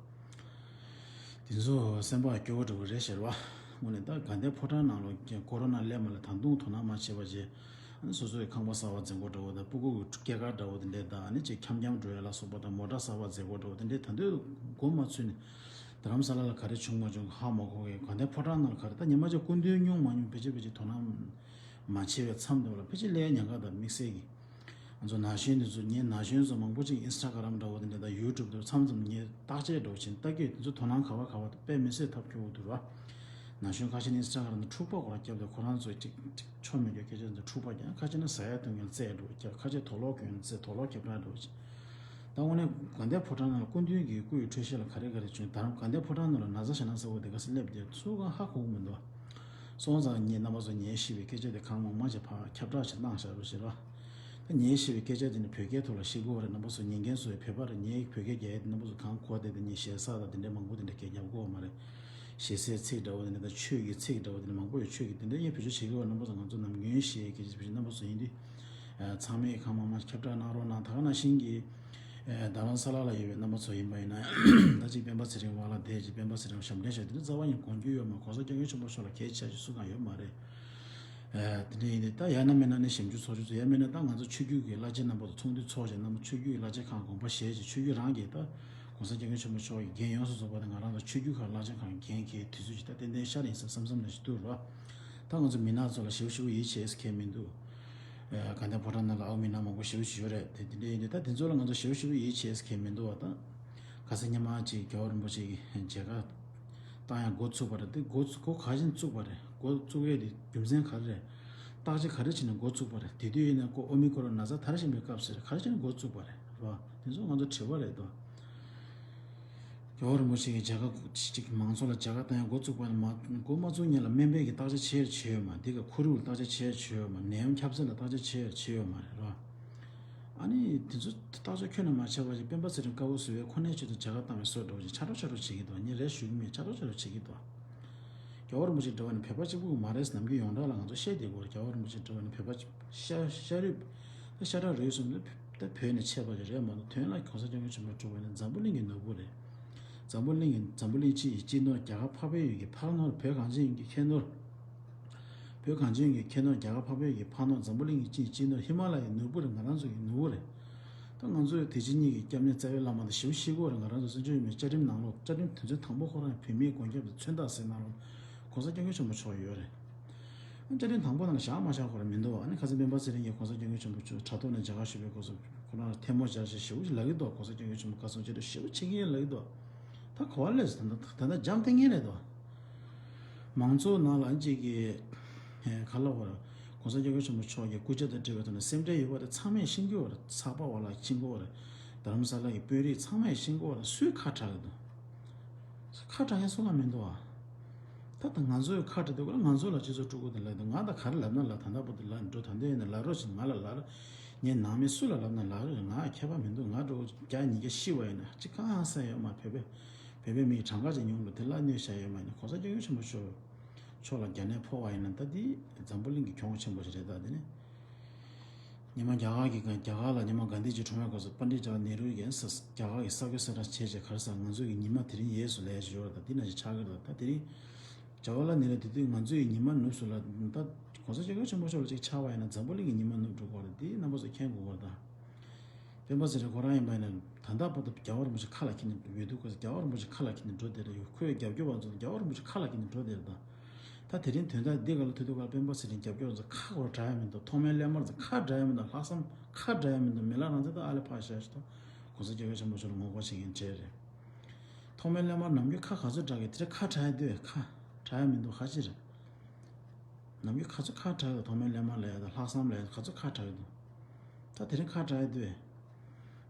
དེ་ཚོ་སེམས་པ་སྐྱོ་བོ་འདྲ་བོ་རེད་ཤག་བ། དངོས་གནས་ད་དགའ་ལྡན་ཕོ་བྲང་ནང་ལོགས་ཀྱི་ཀོ་རོ་ན་སླེབས་མ་ལ་ད་དུང་དོ་སྣང་མ་བྱས་པ་བྱས། ཨ་ནི་སོ་སོའི་ཁང་པ་གསར་པ་འཛིན་གོ་འདྲ་བོ་དང་སྤུ་གུ་གི་སྐྱེས་སྐར་འདྲ་བོ་དེ་འདྲས་དང་ཨ་ནི་ཅིག་འཁྱམ་འཁྱམ་འགྲོ་ཡ་ལ་སོགས་པ་དང་མོ་ཊ་གསར་པ་འཛེག་གོ་འདྲ་བོ་དེ་འདྲས་ད་འདོད་མགོ་མ་ཚོས་ནས་རྡ་རམ་ས་ལ་ལ་ག་རེ་བྱུང་མ་བྱུང་ཧ་མ་གོ་གི། དགའ་ལྡན་ཕོ་བྲང་ནང་ལ་ག་རེ་ད་ཉི་མ་ཅིག་སྐུ་མདུན་མྱོང་མ་མྱོང་ཕལ་ཆེར་ཕལ་ཆེར་དོ་སྣང་མ་བྱས་པའི་མཚམས་འདྲ་བོ་ལ་ཕལ་ཆེར་ཀླད་ཉག་ག་དང་དམིགས་བསལ་གྱི། ང་ཚོ་ན་གཞོན་འདི་ཚོ་ངའི་ན་གཞོན་ཚོ་མང་པོ་ཅིག་ཨིན་སི་ཊ་གྷ་རམ་འདྲ་བོ་དེ་འདྲ་དང་ཡུ་ཊུབ་འདྲ་བོ་མཚམས་མཚམས་ངས་བརྟག་དཔྱད་འདྲ་བོ་བྱས་ནས་ལྟ་གི་ཡོད། དེ་ཚོ་དོ་སྣང་ག་བ་ག་བ་དང་དཔེ་མི་སྲིད་ཐབས་སྐྱོ་བོ་འདུག་ར། ན་གཞོན་ཁ་ཤས་ནི་ཨིན་སི་ཊ་གྷ་རམ་དང་འཁྲུག་པ་སྐོར་ར་བརྒྱབ་སྟེ་ཁོ་རང་ཚོ་ཅིག་ཅིག་ཆོ་མེད་རྒྱུ་སྐད་ཆ་འདི་འཁྲུག་པ་རྒྱག་ཁ་ཤས་ནི་ཟ་ཡ་འཐུང་ཡ་རྩེད་འགྲོ་རྒྱག་ཁ་ཤས་དོག་ལོག་གྱོན་རྩེད་དོག་ལོག་ཁྱབ་བསྒྲགས་འགྲོ་ཅིག་ད་དངོས་གནས་དགའ་ལྡན་ཕོ་བྲང་ནང་ལ་སྐུ་མདུན་གྱི་སྐུ་ཡི་འཕྲོད་བཞེས་ལ་ག་རེ་ག་རེ་བྱུང་། ད་རུང་དགའ་ལྡན་ཕོ་བྲང་ནང་ལ་ན་ཚ་ཞེ་ན་ཚ་བོ་དེ་ག་སེ་སླེབས་དེ་ཚུར་གང་ཧ་གོ་གི་མི་འདུག་སོང་ཙང་ངས་རྣམ་པ་ཚོ་ངས་ཤེས་པའི་སྐད་ཆ་དེ་གང་མང་མང་ཞིག་ཕར་ཁྱབ་བསྒྲགས་ཞིག་གནང་བཞག་རོགས་ཞེས་རོགས། ད་ངས་ཤེས་པའི་སྐད་ཆ་དེ་ནི་བོད་སྐད་ཐོག་ལ་བཤད་དགོས་པ་རེད། རྣམ་པ་ཚོ་ཉན་མཁན་ཚོ་ཡི་བོད་པ་རེད། ངས་བོད་སྐད་རྒྱག་ཡས་དེ་རྣམ་པ་ཚོ་གང་གོ་བསྡད་དེ་ངས་ཞེ་ས་དང་དེ་འདྲའི་མང་པོ་དེ་འདྲ་སྐད་རྒྱབ་དགོས་པ་མ་རེད། ཞེ་སའི་ཚིག་འདྲ་བོ་དེ་འདྲ་དང་ཆོས་ཀྱི་ཚིག་འདྲ་བོ་དེ་འདྲ་མང་པོ་ཡོད། ཆོས་ཀྱི་དེ་འདྲ་ངས་བེད་སྤྱོད་བྱེད་དགོས་པ་རྣམ་པ་ཚོ་ང་ཚོ་ནམ་རྒྱུན་ཞེས་སྐད་ཆ་བེད་སྤྱོད་རྣམ་པ་ཚོ་ཡིན་དུས། ཚང་མས་ཁ་མང་མང་ཁྱབ་བསྒྲགས་གནང་རོགས་གནང་། ད་ག་ནང་བཞིན་གྱི། རྡ་རམ་ས་ལ་ལ་ཡོད་པའི་རྣམ་པ་ཚོ་ཡིན་པ་ཡིན་ན་ད་ཅིག་སྤེན་པ་ཚེ་རིང་བར་ལ་བསྡད་ཅིག་སྤེན་པ་ཚེ་རིང་ཞབས་འདྲེན་བྱ་དེ་ནི་རྩ་བ་ཉིད་གོ་རྒྱུ་ཡོད་མ། གོང་ས་སྐྱབས་མགོན་ཆེན་པོ་མཆོག་ལ་གལ་ཆེ་ཞིག་སུ་གང་ཡོད་མ་རེད། དེ་འདྲ་ཡིན་དུས་ད་ཡང་ན་མིན་ན་ནི་ཞིབ་འཇུག་ཚོགས་ཆུང་ཚོ་ཡང་མིན་ན་ད་ང་ཚོ་ཆོས་བརྒྱུད་ཀྱི་བླ་ཆེན་རྣམ་པ་དང་ཚོགས་འདུ་ཚོགས་བྱས་རྣམ་པ་ཆོས་བརྒྱུད་ཀྱི་བླ་ཆེན་ཁག་དགོངས་པ་བཞེས་ཅིག་ཆོས་བརྒྱུད་རང་གིས་ད་གོང་ས་སྐྱབས་མགོན་ཆེན་པོ་མཆོག་གི་འགན་ཡོངས་སུ་རྫོགས་པ་དེ་ང་རང་ཚོ་ཆོས་བརྒྱུད་ཁག་བླ་ཆེན་ཁག་འགན་འཁྱེར་དུས་ཚོད་ཅིག་ད་ཏན་ཏན་ཤར་ཡིན་ས་བསམ་བསམ་ནས་ཞིག་འདུག་རོགས། ད་ང་ཚོ་མི་ནག་ཚོ་ལ་ཞེ་པོ་ཞེ་པོ་ཡིད་ཆེས་ས་གང་མི་འདུག་དགའ་ལྡན་ཕོ་བྲང་ནང་ལ་ཨའུ་མི་ནག་མང་པོ་ཞེ་པོ་ཞིག་ཡོད་རེད་དེ། དེ་འདྲ་ཡིན་དུས་ད་དེ་ཚོ་ལ་ང་ཚོ་ཞེ་པོ་ཞེ་པོ་ཡིད་ཆེས་ས་གང་མི་འདུག་བ། ད་ག་ས་སྔོན་མ་ཅིག་རྒྱལ་བ་རིན་པོ་ཆེ་གིས་མཇལ་ཁ་བཏང་ཡ་འགོ་ཚུགས་པ་རེད། དེ་འགོ་ཚུགས་འགོ་ག་བཞིན་བཙུགས་པ་རེད། འགོ་བཙུགས་ཡས་དེ་རྒྱུ་མཚན་ག་རེ་རེད། བརྟག་དཔྱད་ག་རེ་བྱས་ནས་འགོ་བཙུགས་པ་རེད། དེ་དུས་ཡིན་ན་ཁོ་ཨོ་མི་ཀོ་རོན་ན་ཚ་དར་བཞིན་པའི་སྐབས་སུ་རེད། ག་རེ་བྱས་ནས་འགོ་བཙུགས་པ་རེད་རོ། དེ་ཚོ་ང་ཚོ་དྲི་བ་རེད་དོ། རྒྱལ་བ་རིན་པོ་ཆེ་གིས་མཇལ་ཁ་ཅིག་མང་ཚོགས་ལ་མཇལ་ཁ་བཏང་ཡ་འགོ་བཙུགས་པ་ནས་མ་འགོ་མ་བཙུགས་སྔོན་ལ་སྨན་པས་ཀྱི་བརྟག་དཔྱད་བྱས་བྱས་ཡོད་མ། འདི་ག་ཁོར་ཡུག་ལ་བརྟག་དཔྱད་བྱས་བྱས་ཡོད་མ། ནད་ཡམས་ཁྱབ་ཚད་ལ་བརྟག་དཔྱད་བྱས་བྱས་ཡོད་མ་རེད་རོ། ཨ་ནི་དེ་ཚོ་བརྟག་དཔྱད་ཁྱོན་ནས་མ་བྱས་པ་ཅིག་སྤེན་པ་ཚེ་རིང་དཀར་པོ་བཟོ་བའི་ཁོ་ནའི་ཆེད་དུ་མཇལ་ཁ་བཏང་བའི་བཟོ་འདྲ་བོ་ཅིག་ཆགས་འགྲོ་ཆགས་འགྲོ་བྱེད་ཀྱི་འདུག་ངས་རེ་ཞུ་གི་མེད། ཆགས་འགྲོ་ཆགས་འགྲོ་བྱེད་ཀྱི་འདུག་རྒྱལ་བ་རིན་པོ་ཆེ་འདྲ་བ་ནི་བོད་པ་གཅིག་པུ་མ་རེད། ནམ་རྒྱུན་ཡོངས་གྲགས་ལ་ང་ཚོ་བཤད་བསྡད་ཀྱི་ཡོད་རེད། རྒྱལ་བ་རིན་པོ་ཆེ་འདྲ་བ་ནི་བོད་པ་ཤ་ཤ་རུས་ད་ཤ་ཁྲག་རུས་གསུམ་དེ་ད་བོད་ནས་ཆད་པ་ཅིག་རེད་མ་གཏོགས་དོན་ལ་གོང་ས་སྐྱབས་མགོན་ཆེན་པོ་མཆོག་ནི་འཛམ་བུ་གླིང་གི་ནོར་བུ་རེད། འཛམ་བུ་གླིང་གི་འཛམ་བུ་གླིང་སྤྱི་ཡི་སྤྱི་ནོར། རྒྱ་གར་འཕགས་པའི་ཡུལ་གྱི་འཕགས་ནོར། བོད་གངས་ཅན་ཡུལ་གྱི་ཁྱད་ནོར། བོད་གངས་ཅན་ཡུལ་གྱི་ཁྱད་ནོར། རྒྱ་གར་འཕགས་པའི་ཡུལ་གྱི་འཕགས་ནོར། འཛམ་བུ་གླིང་གི་སྤྱི་ཡི་སྤྱི་ནོར། ཧི་མ་ལ་ཡའི་ནོར་བུ་རེད། ང་རང་ཚོ་གི་ནོར་བུ་རེད། ད་ང་ཚོས་དེ་ཕྱི་གཉིས་ཀྱི་སྐྱབས་གནས་རྩ་བའི་བླ་མ་དང་ཞེ་པོ་ཤེས་ཀྱི་ཡོད་རེད། ང་རང་ཚོ་བཙན་བྱོལ་བོད་མིའི་བཅའ་ཁྲིམས་ནང་ལོགས་བཅའ་ཁྲིམས་དོན་ཚན་དང་པོ་ཁོ་རང་བོད་མིའི་མགོན་སྐྱབས་དང་མཚོན་རྟགས་ཟེར་ནང་ལོགས་གོང་ས་སྐྱབས་མགོན་ཆེན་པོ་མཆོག་ཡོད་རེད། བཅའ་ཁྲིམས་དང་པོ་ནང་ལ་བཞག་མ་བཞག་ཁོ་རང་མི་འདུག་ཨ་ནི་ཁ་སང་སྤེན་པ་ཚེ་རིང་གིས་གོང་ས་སྐྱབས་མགོན་ཆེན་པོ་མཆོག་དྲ་ཐོག་ནས་མཇལ་ཁ་ཞུས་པའི་སྐབས་སུ་ཁོ་རང་ལ་ཐལ་མོ་སྦྱར་བྱས་ཞེ་པོ་ཅིག་ལབ་ཀྱི་འདུག་གོང་ས་སྐྱབས་མགོན་ཆེན་པོ་བཀའ་གསུང་ཆེ་དྲགས་ཞེ་པོ་བྱེད་ཀྱི་ཡིན་ལབ་ཀྱི་འདུག་ད་གོ་བ་ལས་སུ་ད་ལྟ་ད་ལྟ་འཇམ་ཐིང་ངེ་རེད་དོ། མང་གཙོའི་ནང་ལ་གཅིག་གིས་ག་ལ་བར་གོང་ས་སྐྱབས་མགོན་ཆེན་པོ་མཆོག་གི་སྐུ་ཕྱྭ་དང་འབྲེལ་བའི་ཐོག་ནས་སེམས་ཁྲལ་ཡོད་པ་དེ་ཚང་མས་ཤེས་ཀྱི་ཡོད་རེད། ཚགས་པར་བ་ལ་ཤེས་ཀྱི་ཡོད་རེད། རྡ་རམ་ས་ལ་གི་དཔོན་རིགས་ཚང་མས་ཤེས་ཀྱི་ཡོད་རེད། སུས་ཁ་གྲག་གི་འདུག་ཁ་གྲག་མཁན་སུ་ལ་མི་འདུག་ཨ། ད་ལྟ་ང་ཚོས་ཁ་གྲག་དུས་ང་ཚོ་ལ་སྤྱི་ཚོགས་ཕྲུ་གུ་དེ་ལ་འདུག་ང་ད་ག་རེ་ལབ་ན་ལབ། ད་ལྟ་བར་དུ་ལབ་འགྲོ། ད་འདོད་ཡིན་ན་ལབ་རོགས་བྱེད། ང་ལ་ལབ་རོགས། ངའི་ནང་མི་སུ་ལ་ལབ་ན་ལབ་རོགས། ང་ཁྱད་པར་མི་འདུག་ང་འགྲོ་རྒྱ་ཉིས་བརྒྱ་ཤི་བ་ཡིན་ན་ཅི་གང་ས་ཡོད་མ། བོད་པའི་བོད་པའི་མི་གྲངས་ཀ་ཅིག་ཉུང་རུ་དེ་ལ་གནོད་བྱ་ཡོད་མ་ཡིན་ན། གོང་ས་སྐྱབས་མགོན་ཆེན་པོ་མཆོག་མཆོག་ལ་རྒྱ་ནད་ཕོག་པ་ཡིན་ན་ད་འདི་འཛམ་བུ་གླིང་གི་གྱོང་ཆེན་པོ་ཞིག་རེད། ད་འདི་ནི་ཉི་མ་རྒྱ་གར་གྱི་རྒྱ་གར་ལ་ཉི་མ་གྷན་དྷི་ཇི་གྲོངས་པའི་སྐབས་སུ་པཎྜི་ཏ་ཇ་ཝ་ཧར་ལ་ནེ་རུ་གིས་ས་རྒྱ་གར་གྱི་ས་ཁུལ་གསལ་བསྒྲགས་བྱས་རྗེས་ག་རེ་ཟེར། ང་ཚོ་གི་ཉི་མ་དེ་རིང་ཡས་སུ་ལས་བཞིན་ཡོད་རེད། ད་འདི་ནང་བཞིན་ཆགས་ཀྱི་རེད། ད་དེ་རིང་ཇ་ཝ་ཧར་ལ་ནེ་རུ་དེ་དུས་ང་ཚོའི་ཉི་མ་ནུབ་སོང་ལ། ད་གོང་ས་སྐྱབས་མགོན་ཆེན་པོ་མཆོག་ལ་ཅིག་ཆགས་པ་ཡིན་ན་འཛམ་བུ་གླིང་གི་ཉི་མ་ནུབ་འགྲོ་གི་རེད། དེ་རྣམ་པ་ཚོ་མཁྱེན་དགོས་པ་རེད། ད་སྤེན་པ་ཚེ་རིང་ཁོ་རང་ཡིན་པ་ཡིན་ན་ད་ལྟ་བར་དུ་རྒྱལ་བ་རིན་པོ་ཆེ་ཁ་ལ་འཁྱེར་ནས་འོས་བསྡུ་སྐབས་སུ་རྒྱལ་བ་རིན་པོ་ཆེ་ཁ་ལ་འཁྱེར་ནས་འགྲོ་བསྡད་རེད། ཁོའི་རྒྱབ་སྐྱོར་བ་ཚོ་རྒྱལ་བ་རིན་པོ་ཆེ་ཁ་ལ་འཁྱེར་ནས་འགྲོ་བསྡད་རེད། ད་ད་དེ་རིང་དོན་དག་འདི་ག་ལ་ཐུག་དུས་ག་ལ་སྤེན་པ་ཚེ་རིང་རྒྱབ་སྐྱོར་བ་ཚོ་ཁ་གོ་དྲག་ཡ་མི་འདུག་ཐོག་མའི་སློབ་མ་ཚོ་ཁ་དྲག་ཡ་མི་འདུག་ལྷག་བསམ་ཁ་དྲག་ཡ་མི་འདུག་མི་ལ་རང་བཙན་ད་ཨ་ལེ་ཕ་ཤ་ཤ་ཐོག་གོང་ས་སྐྱབས་མགོན་ཆེན་པོ་མཆོག་ལ་ངོ་རྒོལ་བྱེད་མཁན་གྲས་རེད། ཐོག་མའི་སློབ་མ་ནམ་རྒྱུན་ཁ་ག་ཚོད་དྲག་གི་དེ་ཁ་དྲག་ཡ་དུས་ཁ་དྲག་ཡ་མི་འདུག་ཧ་ཅི་རེད། ནམ་རྒྱུན་ག་ཚོད་ཁ་གྲག་གི་འདུག་ཐོག་མའི་སློབ་མ་ལ་ཡ་དང་ལྷག་བསམ་ལ་ཡ་ག་ཚོད་ཁ་གྲག་གི་འདུག་ད་དེ་རིང་ཁ་གྲག་ཡ་དུས།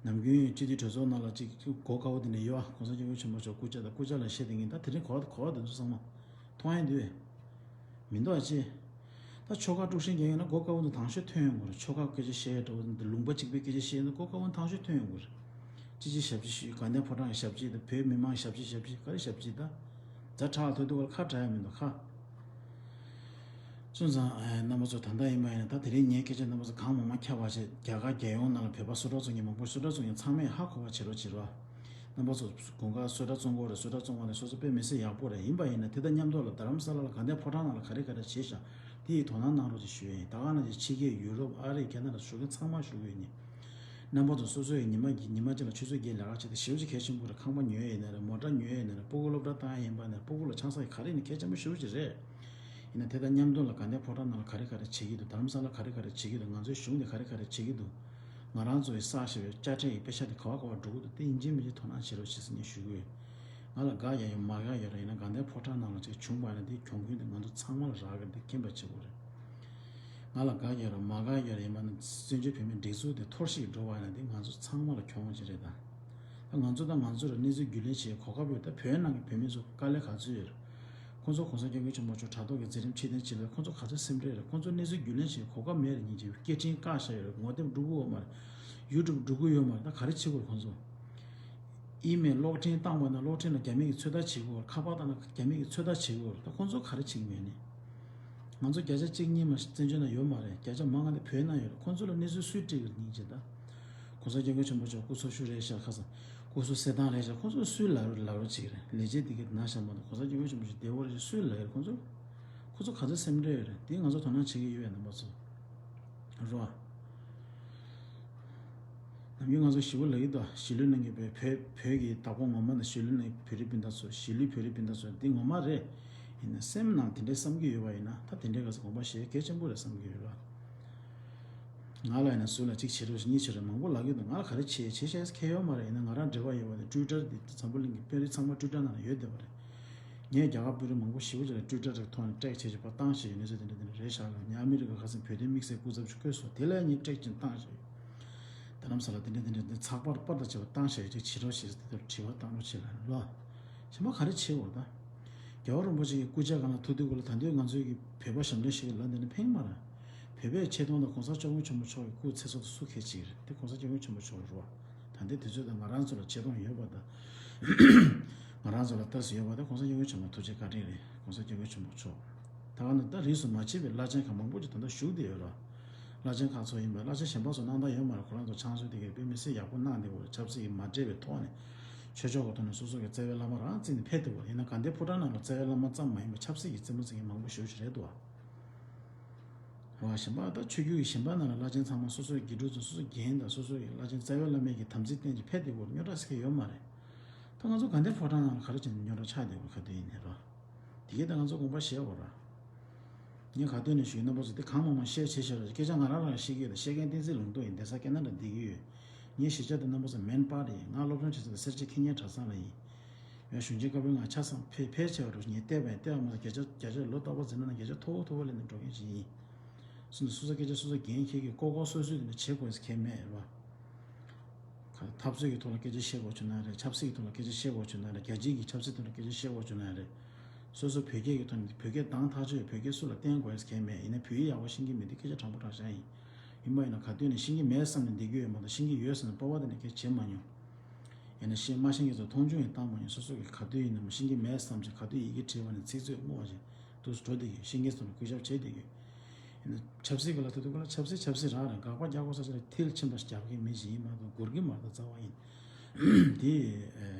ནམ་རྒྱུན་སྤྱི་འཐུས་གྲོས་ཚོགས་ནང་ལ་ཅིག་གོ་དཀའ་བོ་དེ་འདྲ་ཡོད་ཨ། གོང་ས་སྐྱབས་མགོན་ཆེན་པོ་མཆོག་སྐུ་ཕྱྭ་དང་སྐུ་ཕྱྭ་ལ་བཤད་དེ་ངས་ད་དེ་རིང་གོ་བ་གོ་བ་དེ་ཚོ་ཚང་མ་མཐོང་ཡ་དུས། མི་འདུག་ཨ་ཅེ། ད་ཆོལ་ཁ་དཀྲུག་ཤིང་རྒྱག་ཡོད་ན་གོ་དཀའ་བོ་དེ་དང་ཤོས་ཐོན་ཡོང་གི་རེད། ཆོལ་ཁ་སྐད་ཆ་བཤད་ཡ་འདྲ་བོ་དེ་ལུང་པ་གཅིག་པའི་སྐད་ཆ་བཤད་ཡོད་ན་གོ་དཀའ་བོ་དང་ཤོས་ཐོན་ཡོང་གི་རེད། ཅི་ཅི་ཞབས་ཕྱི་ཞུས། དགའ་ལྡན་ཕོ་བྲང་གི་ཞབས་ཕྱི་དང་བོད་མི་མང་གི་ཞབས་ཕྱི་ཞབས་ཕྱི་ག་རེ་ཞབས་ཕྱི་ད། ཛ་དྲག་ཐོས་དུས་ཁ་གྲག་ཡ་མི་འདུག་ཁ། སོང་ཙང་རྣམ་པ་ཚོ་ད་ལྟ་ཡིན་པ་ཡིན་ན་ད་དེ་རིང་ངའི་སྐད་ཆ་རྣམ་པ་ཚོ་གང་མང་མང་ཁྱབ་པ་བྱས། རྒྱ་གར་རྒྱལ་ཡོངས་ནང་ལ་བོད་པ་སུ་འདྲ་ཚོགས་མཁན་མང་པོ་སུ་འདྲ་ཚོགས་མཁན་ཚང་མས་ཧ་གོ་བ་བྱེད་རོགས་བྱེད་རོགས། རྣམ་པ་ཚོ་དགུན་ཁ་སུ་འདྲ་བཙོང་གི་ཡོད་རེད། སུ་འདྲ་བཙོང་བ་རེད། སོ་སོ་དཔེ་མི་སྲིད་ཡག་པོ་རེད། ཡིན་པ་ཡིན་ན་དེ་དང་མཉམ་དུ་ལ་རྡ་རམ་ས་ལ་ལ་དགའ་ལྡན་ཕོ་བྲང་ནང་ལ་ག་རེ་ག་རེ་བྱས་ཤག་དེ་ཡི་དོ་སྣང་གནང་རོགས་ཅེས་ཞུ་ཡ་ཡིན། ད་ག་ནང་བཞིན་ཕྱི་རྒྱལ་ཡུ་རོབ་ཨ་རི་ཁེ་ན་ཌ་བཞུགས་མཁན་ཚང་མ་ཞུ་གི་ཡོད་ནི། རྣམ་པ་ཚོ་སོ་སོ་ཡི་ཉི་མ་གི་ཉི་མ་གཅིག་ལ་ཆུ་ཚོད་བརྒྱད་ལས་ཀ་བྱེད་དུས་ཞེ་པོ་ཅིག་གལ་ཆེན་པོ་རེད། ཁང་པ་ཉོ་ཡ་ཡིན་ན་རེད། མོ་ཊ་ཉོ་ཡ་ཡིན་ན་རེད། སྤུ་གུ་སློབ་གྲྭ་བཏང་ཡ་ཡིན་པ་ན་རེད། སྤུ་གུ་ལ་ཆང་ས་ཡི་ག་རེ་ཡིན་ན་གལ་ཆེན་པོ་ཞེ་པོ་ཅིག་རེད། ཡིན་ན་དེ་དང་མཉམ་དུ་ལ་དགའ་ལྡན་ཕོ་བྲང་ནང་ལ་ག་རེ་ག་རེ་བྱེད་ཀྱི་འདུག་དྷ་རམ་ས་ལ་ག་རེ་ག་རེ་བྱེད་ཀྱི་འདུག་ང་རང་ཚོ་གཞུང་ནས་ག་རེ་ག་རེ་བྱེད་ཀྱི་འདུག་ང་རང་ཚོ་ཡི་བསགས་བཞག་པའི་དཔྱ་ཁྲལ་གྱི་པེ་ཤ་དེ་ག་བ་ག་བ་འགྲོ་གི་འདུག་དེ་ཡིན་གཅིག་མིན་གཅིག་དོ་སྣང་བྱེད་རོགས་ཞེས་ངས་ཞུ་གི་ཡོད། ང་ལ་དགའ་ཡ་ཡོད་མ་དགའ་ཡ་ར་ཡིན་ན་དགའ་ལྡན་ཕོ་བྲང་ནང་ལ་ཅིག་བྱུང་བ་ཡིན་ན་དེའི་གྱོང་གུན་དེ་ང་ཚོ་ཚང་མ་ལ་རག་གི་རེད། དེ་མཁྱེན་པ་བྱེད་དགོས་རེད། ང་ལ་དགའ་ཡ་ར་མ་དགའ་ཡ་ར་ཡིན་པ་ན་བཙན་བྱོལ་བོད་མིའི་སྒྲིག་འཛུགས་དེ་འཐོར་ཞིག་འགྲོ་བ་ཡིན་ན་དེ་ང་ཚོ་ཚང་མ་ལ་གྱོང་ཅིག་རེད་ད། ད་ང་ཚོ་དང་ང་ཚོ་ལ་གནས་ཚུལ་རྒྱུས་ལོན་བྱེད་གོ་སྐབས་ཡོད། ད་བོད་ནང་གི་བོད་མི་ཚོ་དཀའ་ལས་ག་ཚོད་ཡོད་རེད། ཁོང་ཚོ་གོང་ས་སྐྱབས་མགོན་ཆེན་པོ་མཆོག་དྲ་ཐོག་གི་མཛད་རིམ་ཕྱིར་འཐེན་བྱེད་པའི་ཁོང་ཚོ་ག་ཚོད་སེམས་ཁྲལ་རེད། ཁོང་ཚོ་གནས་ཚུལ་རྒྱུས་ལོན་བྱེད་གོ་སྐབས་མེད་རེད། སྙིང་རྗེ། སྐད་འཕྲིན་བཀག་བཞག་ཡོད་རེད། ངོ་དེབ་འགྲོ་གི་ཡོད་མ་རེད། ཡུ་ཊུབ་འགྲོ་གི་ཡོད་མ་རེད། ད་ག་རེ་བྱེད་དགོས་རེད་ཁོང་ཚོ། ཨི་མེལ་གློག་འཕྲིན་བཏང་བ་ན་གློག་འཕྲིན་ལ་རྒྱ་མི་གིས་ཚོད་ལྟ་བྱེད་དགོས་རེད། ཁ་པར་བཏང་ན་རྒྱ་མི་གིས་ཚོད་ལྟ་བྱེད་དགོས་རེད། ད་ཁོང་ཚོ་ག་རེ་བྱེད་ཀྱི་མེད་ནི། ང་ཚོ་བརྒྱ་ཆ་གཅིག་གཉིས་མ་བཙན་བྱོལ་ནང་ཡོད་མ་རེད། བརྒྱ་ཆ་མང་ང་དེ་བོད་ནང་ཡོད་རེད། ཁོང་ཚོ་ལ་གནས་ཚུལ་སུས་སྤྲད་ཀྱི་རེད་སྙིང་རྗེ་ད། གོང་ས་སྐྱབས་མགོན་ཆེན་པོ་མཆོག་སྐུ་འཚོ་བཞུགས་རེད་ཤག་ཁ་སང་སྐུ་གཟུགས་གསལ་ཐང་རེད་ཤག་ཁོང་ཚོ་སུས་ལབ་རེད་ལབ་རོགས་བྱེད་ཀྱི་རེད། ལས་བྱེད་དེ་གའི་ནང་བཞིན་མ་གཏོགས་གོང་ས་སྐྱབས་མགོན་ཆེན་པོ་མཆོག་བདེ་བོ་རེད་ཤག་སུས་ལབ་ཀྱི་རེད། ཁོང་ཚོ་ཁོང་ཚོ་ག་ཚོད་སེམས་ཁྲལ་ཡོད་རེད། དེ་ང་ཚོ་དོ་སྣང་བྱེད་ཀྱི་ཡོད་པས་རྣམ་པ་ཚོ་རོ། ནམ་རྒྱུན་ང་ཚོ་ཞི་བ་ལབ་ཀྱི་འདུག་གཞིས་ལུས་ནང་གི་བོད་བོད་བོད་ཀྱི་བདག་པོ་ངོ་མ་དང་གཞིས་ལུས་ནང་གི་བོད་རིགས་སྤུན་ཟླ་ཚོ་གཞིས་ལུས་བོད་རིགས་སྤུན་ཟླ་ཚོ་འདི་ངོ་མ་རེད། ཡིན་ན་སེམས་ནང་དེ་འདྲའི་བསམ་གྱི་ཡོད་པ་ཡིན་ན་ད་དེ་འདྲའི་ག་ཚོད་དགོངས་པ་བཞེས་གལ་ཆེན་པོ་རེད་བསམ་གྱི་ཡོད་ལ། ང་ལ་ཡིན་ན་སུ་ལ་གཅིག་བྱེད་རོགས་ཞེས་གཉིས་བྱེད་རོགས་མང་པོ་ལབ་ཀྱི་འདུག་ང་ལ་ག་རེ་བྱེད་བྱེད་ཤེས་ཁེ་ཡོད་མ་རེད། ཡིན་ན་ང་རང་འབྲེལ་བ་ཡོད་པ་དེ་ཊུའི་ཊར་འདི་འཛམ་བུ་གླིང་གི་དཔོན་རིགས་ཚང་མ་ཊུའི་ཊར་ནང་ལ་ཡོད་བསྡད་པ་རེད། ངས་རྒྱ་གར་དཔོན་རིགས་མང་པོ་ཞེ་པོ་ཅིག་ལ་ཊུའི་ཊར་རིགས་ཐོག་ནས་ཊེག་བྱས་བྱས་པ་བཏང་བཞག་ཡོད། གནས་ཚུལ་དེ་འདྲ་དེ་འདྲ་རེད་ཤག་ལ། ངས་ཨ་མི་རི་ཀ་ཁ་སང་བོད་དོན་དམིགས་བསལ་སྐུ་ཚབ་ཅིག་བསྐོས་སོང་། དེ་ལ་ངས་ཊེག་ཅིག་བཏང་བཞག་ཡོད། རྡ་རམ་ས་ལ་དེ་འདྲ་དེ་འདྲ་དེ་ཚགས་པར་པར་དང་བཅས་པ་བཏང་བཞག་ཡོད། ཅིག་བྱེད་རོགས་བྱེད་ཟེར་དེ་ལྟར་དྲི་བ་བཏང་རོགས་བྱེད་ལ་ལོ། གཞན་པ་ག་རེ་བྱེད་འོ་ད། རྒྱལ་བ་རིན་པོ་ཆེ་གི་སྐུ་ཕྱྭ་སྒང་ལ་ཐུག་དུས་སྐོར་ལ་ད་དུང་ང་ཚོའི་གི་བོད་པ་ཞབས་འདྲེན་ཞིག་གི་ལ་འདི་ནས་ཕེང་མ་ར། བོད་པའི་ཆེ་མཐོང་དང་གོང་ས་སྐྱབས་མགོན་ཆེན་པོ་མཆོག་གི་སྐུ་ཚེ་སྲོག་དེ་སུ་གལ་ཆེ་གི་རེད། དེ་གོང་ས་སྐྱབས་མགོན་ཆེན་པོ་མཆོག་རེད་བ། ད་ལྟའི་དུས་ཚོད་དང་ང་རང་ཚོ་ལ་ཆེ་མཐོང་ཡོད་པ་དང་། ང་རང་ཚོ་ལ་ལྟ་ས་ཡོད་པ་དང་གོང་ས་སྐྱབས་མགོན་ཆེན་པོ་ཐུགས་རྗེ་བཀའ་དྲིན་རེད། གོང་ས་སྐྱབས་མགོན་ཆེན་པོ་མཆོག་ད་ག་ནང་ད་རིས་སུ་མ་ཆད་པའི་བླ་ཆེན་ཁག་མང་པོ་ཅིག་ད་ལྟ་བཞུགས་བསྡད་ཡོད་ར། བླ་ཆེན་ཁག་ཚོ་ཡིན་པ་བླ་ཆེན་གཞན་པ་ཚོ་སྣང་དག་ཡོད་མ་རེད། ཁོ་རང་ཚོ་ཕྱག་མཛོད་དེ་གའི་དཔེ་མི་སྲིད་ཡག་པོ་གནང་བསྡད་ཡོད་རེད། ཆབ་སྲིད་ཀྱིས་མ་འདྲེས་པའི་ཐོག་ནས་ཆོས་ཕྱོགས་ཀྱི་ཐོག་ནས་སོ་སོ་གི་རྩ་བའི་བླ་མ་རང་བརྩིས་ནས་ཕེབས་བསྡད་ཡོད་རེད། ཡིན་ན་དགའ་ལྡན་ཕོ་བྲང་ནང་ལ་རྩ་བའི་བླ་མ་ཙམ་མ་ཡིན་པར་ཆབ་སྲིད་ཀྱི་རྩེད་མོ་རྩེ་མཁན་མང་པོ་ཞེ་པོ་ཅིག་རེད་འདུག་བ། རེད་བ། གཞན་པ་ད་ཆོས་བརྒྱུད་ཀྱི་གཞན་པ་ནང་ལ་བླ་ཆེན་ཚང་མ་སོ་སོའི་དགེ་ཕྲུག་ཚོ་སོ་སོའི་རྒན་དང་སོ་སོའི་བླ་ཆེན་རྩ་བའི་བླ་མའི་གི་དམ་ཚིག་བསྟན་ཅིག་ཕེབས་བསྡད་ཡོད་རེད། རྙོག་དྲ་ཟེར་མཁན་ཡོད་མ་རེད། ད་ང་ཚོ་དགའ་ལྡན་ཕོ་བྲང་ནང་ལ་ག་རེ་བྱས་ནས་རྙོག་དྲ་ཆགས་བསྡད་ཡོད་ག་དུས་ཡིན་ནའི་རོ། དེ་གས་ད་ང་ཚོ་དགོངས་པ་བཞེས་དགོས་ར། ངས་ག་དུས་ནས་ཞུས་རྣམ་པ་ཚོ་དེ་གང་མང་མང་བཤད་བྱེད་བྱེད་ར། སྐད་ཆ་ང་རང་རང་བཤད་ཀྱི་ཡོད། ད་བཤད་མཁན་བསྟན་འཛིན་ལུང་རྟོགས་ཡིན། བསྡད་ས་ཁེ་ན་འདྲ་བསྡད་ཀྱི་ཡོད། ངའི་གཞིས་ཆགས་དེ་རྣམ་པ་ཚོ་མན་སྤར་རེད། ང་སློབ་སྦྱོང་བྱེད་ས་དེ་སེར་བྱེས་ཁེ་ཉན་གྲྭ་ཚང་ལ་ཡིན། ཡང་གཞོན་སྐྱེས་སྐབས་རིང་ང་ཆ་ཚང་ཕལ་ཕལ་ཆེ་བ་རུ་ངས་བལྟས་པ་ཡིན། བལྟས་པ་མ་ཟད་བརྒྱ་ཆ་བརྒྱ་ཆ་ལོ་རྟག་པར་འཛིན་ན་བརྒྱ་ཆ་མཐོ་བོ་མཐོ་བོ་སླེབས་ནས་འགྲོ་མཁན་ཞིག་ཡིན། སོ་སོ་སོ་སོ་སྐད་ཆ་སོ་སོ་འགན་འཁྱེར་གྱི་ལྐོག་ལྐོག་སོ་སོས་དེ་འདྲ་བྱེད་དགོས་ཟེར་མཁན་མེད་རེད་བ། ག་འཐབ་རྩོད་ཀྱི་ཐོག་ལ་སྐད་ཆ་བཤད་དགོས་བྱུང་ན་རེད། ཆབ་སྲིད་ཀྱི་ཐོག་ལ་སྐད་ཆ་བཤད་དགོས་བྱུང་ན་རེད། རྒྱལ་སྤྱིའི་གི་ཆབ་སྲིད་ཐོག་ལ་སྐད་ཆ་བཤད་དགོས་བྱུང་ན་རེད། སོ་སོ་བོད་སྐད་ཀྱི་ཐོག་ནས་བོད་སྐད་གདངས་ཐག་ཆོད། བོད་སྐད་སུ་ལ་བསྟན་དགོས་ཟེར་མཁན་མེད། ཡིན་ན་བོད་ཡིག་ཡག་པོ་ཤེས་ཀྱི་མེད་དེ་སྐད་ཆ་དྲང་པོ་དྲང་བཞག་ཡིན། ཡིན་པ་ཡིན་ན་ག་དུས་ནས་ཤེས་ཀྱི་མེད་བསམ་ནས་བསྡད་རྒྱུ་ཡོད་མ་གཏོགས་ཤེས་ཀྱི་ཡོད་བསམ་ནས་སྤོབས་པ་དེ་འདྲ་སྐད་བྱེད་མ་མྱོང་། ཡིན་ན་ཤེས་མ་ཤེས་མཁན་ཚོ་མཐོང་ཆུང་ཡང་བཏང་མ་མྱོང་། སོ་སོ་གི་ག་དུས་ཡིན་ནའང་ཤེས་ཀྱི་མེད་བསམ་བྱས་ག་དུས་ཡི་གེ་བྲིས་པ་ནས་ཚིག་མཛོད་སྔོག་བྱས་འདུག་སེ་འགྲོ་བསྡད་ཀྱི་ཡོད། ཤེས་མཁན་ཚོ་ལ་གུས་ཞབས་བྱས་བསྡད་ཀྱི་ཡོད། ཡིན་ན་ཆབ་སྲིད་ཀྱི་ལ་ཐུག་དུས་ཀ་ལ་ཆབ་སྲིད་ཆབ་སྲིད་རང་རེད། དགག་པ་རྒྱག་དགོས་ས་ཅིག་ལ་མཐིལ་ཕྱིན་པ་རྒྱག་མཁན་མི་ཞིག་ཡིན་མ་གཏོགས་སྒུར་གྱི་མ་རེད། རྩ་བ་ཡིན། དེ་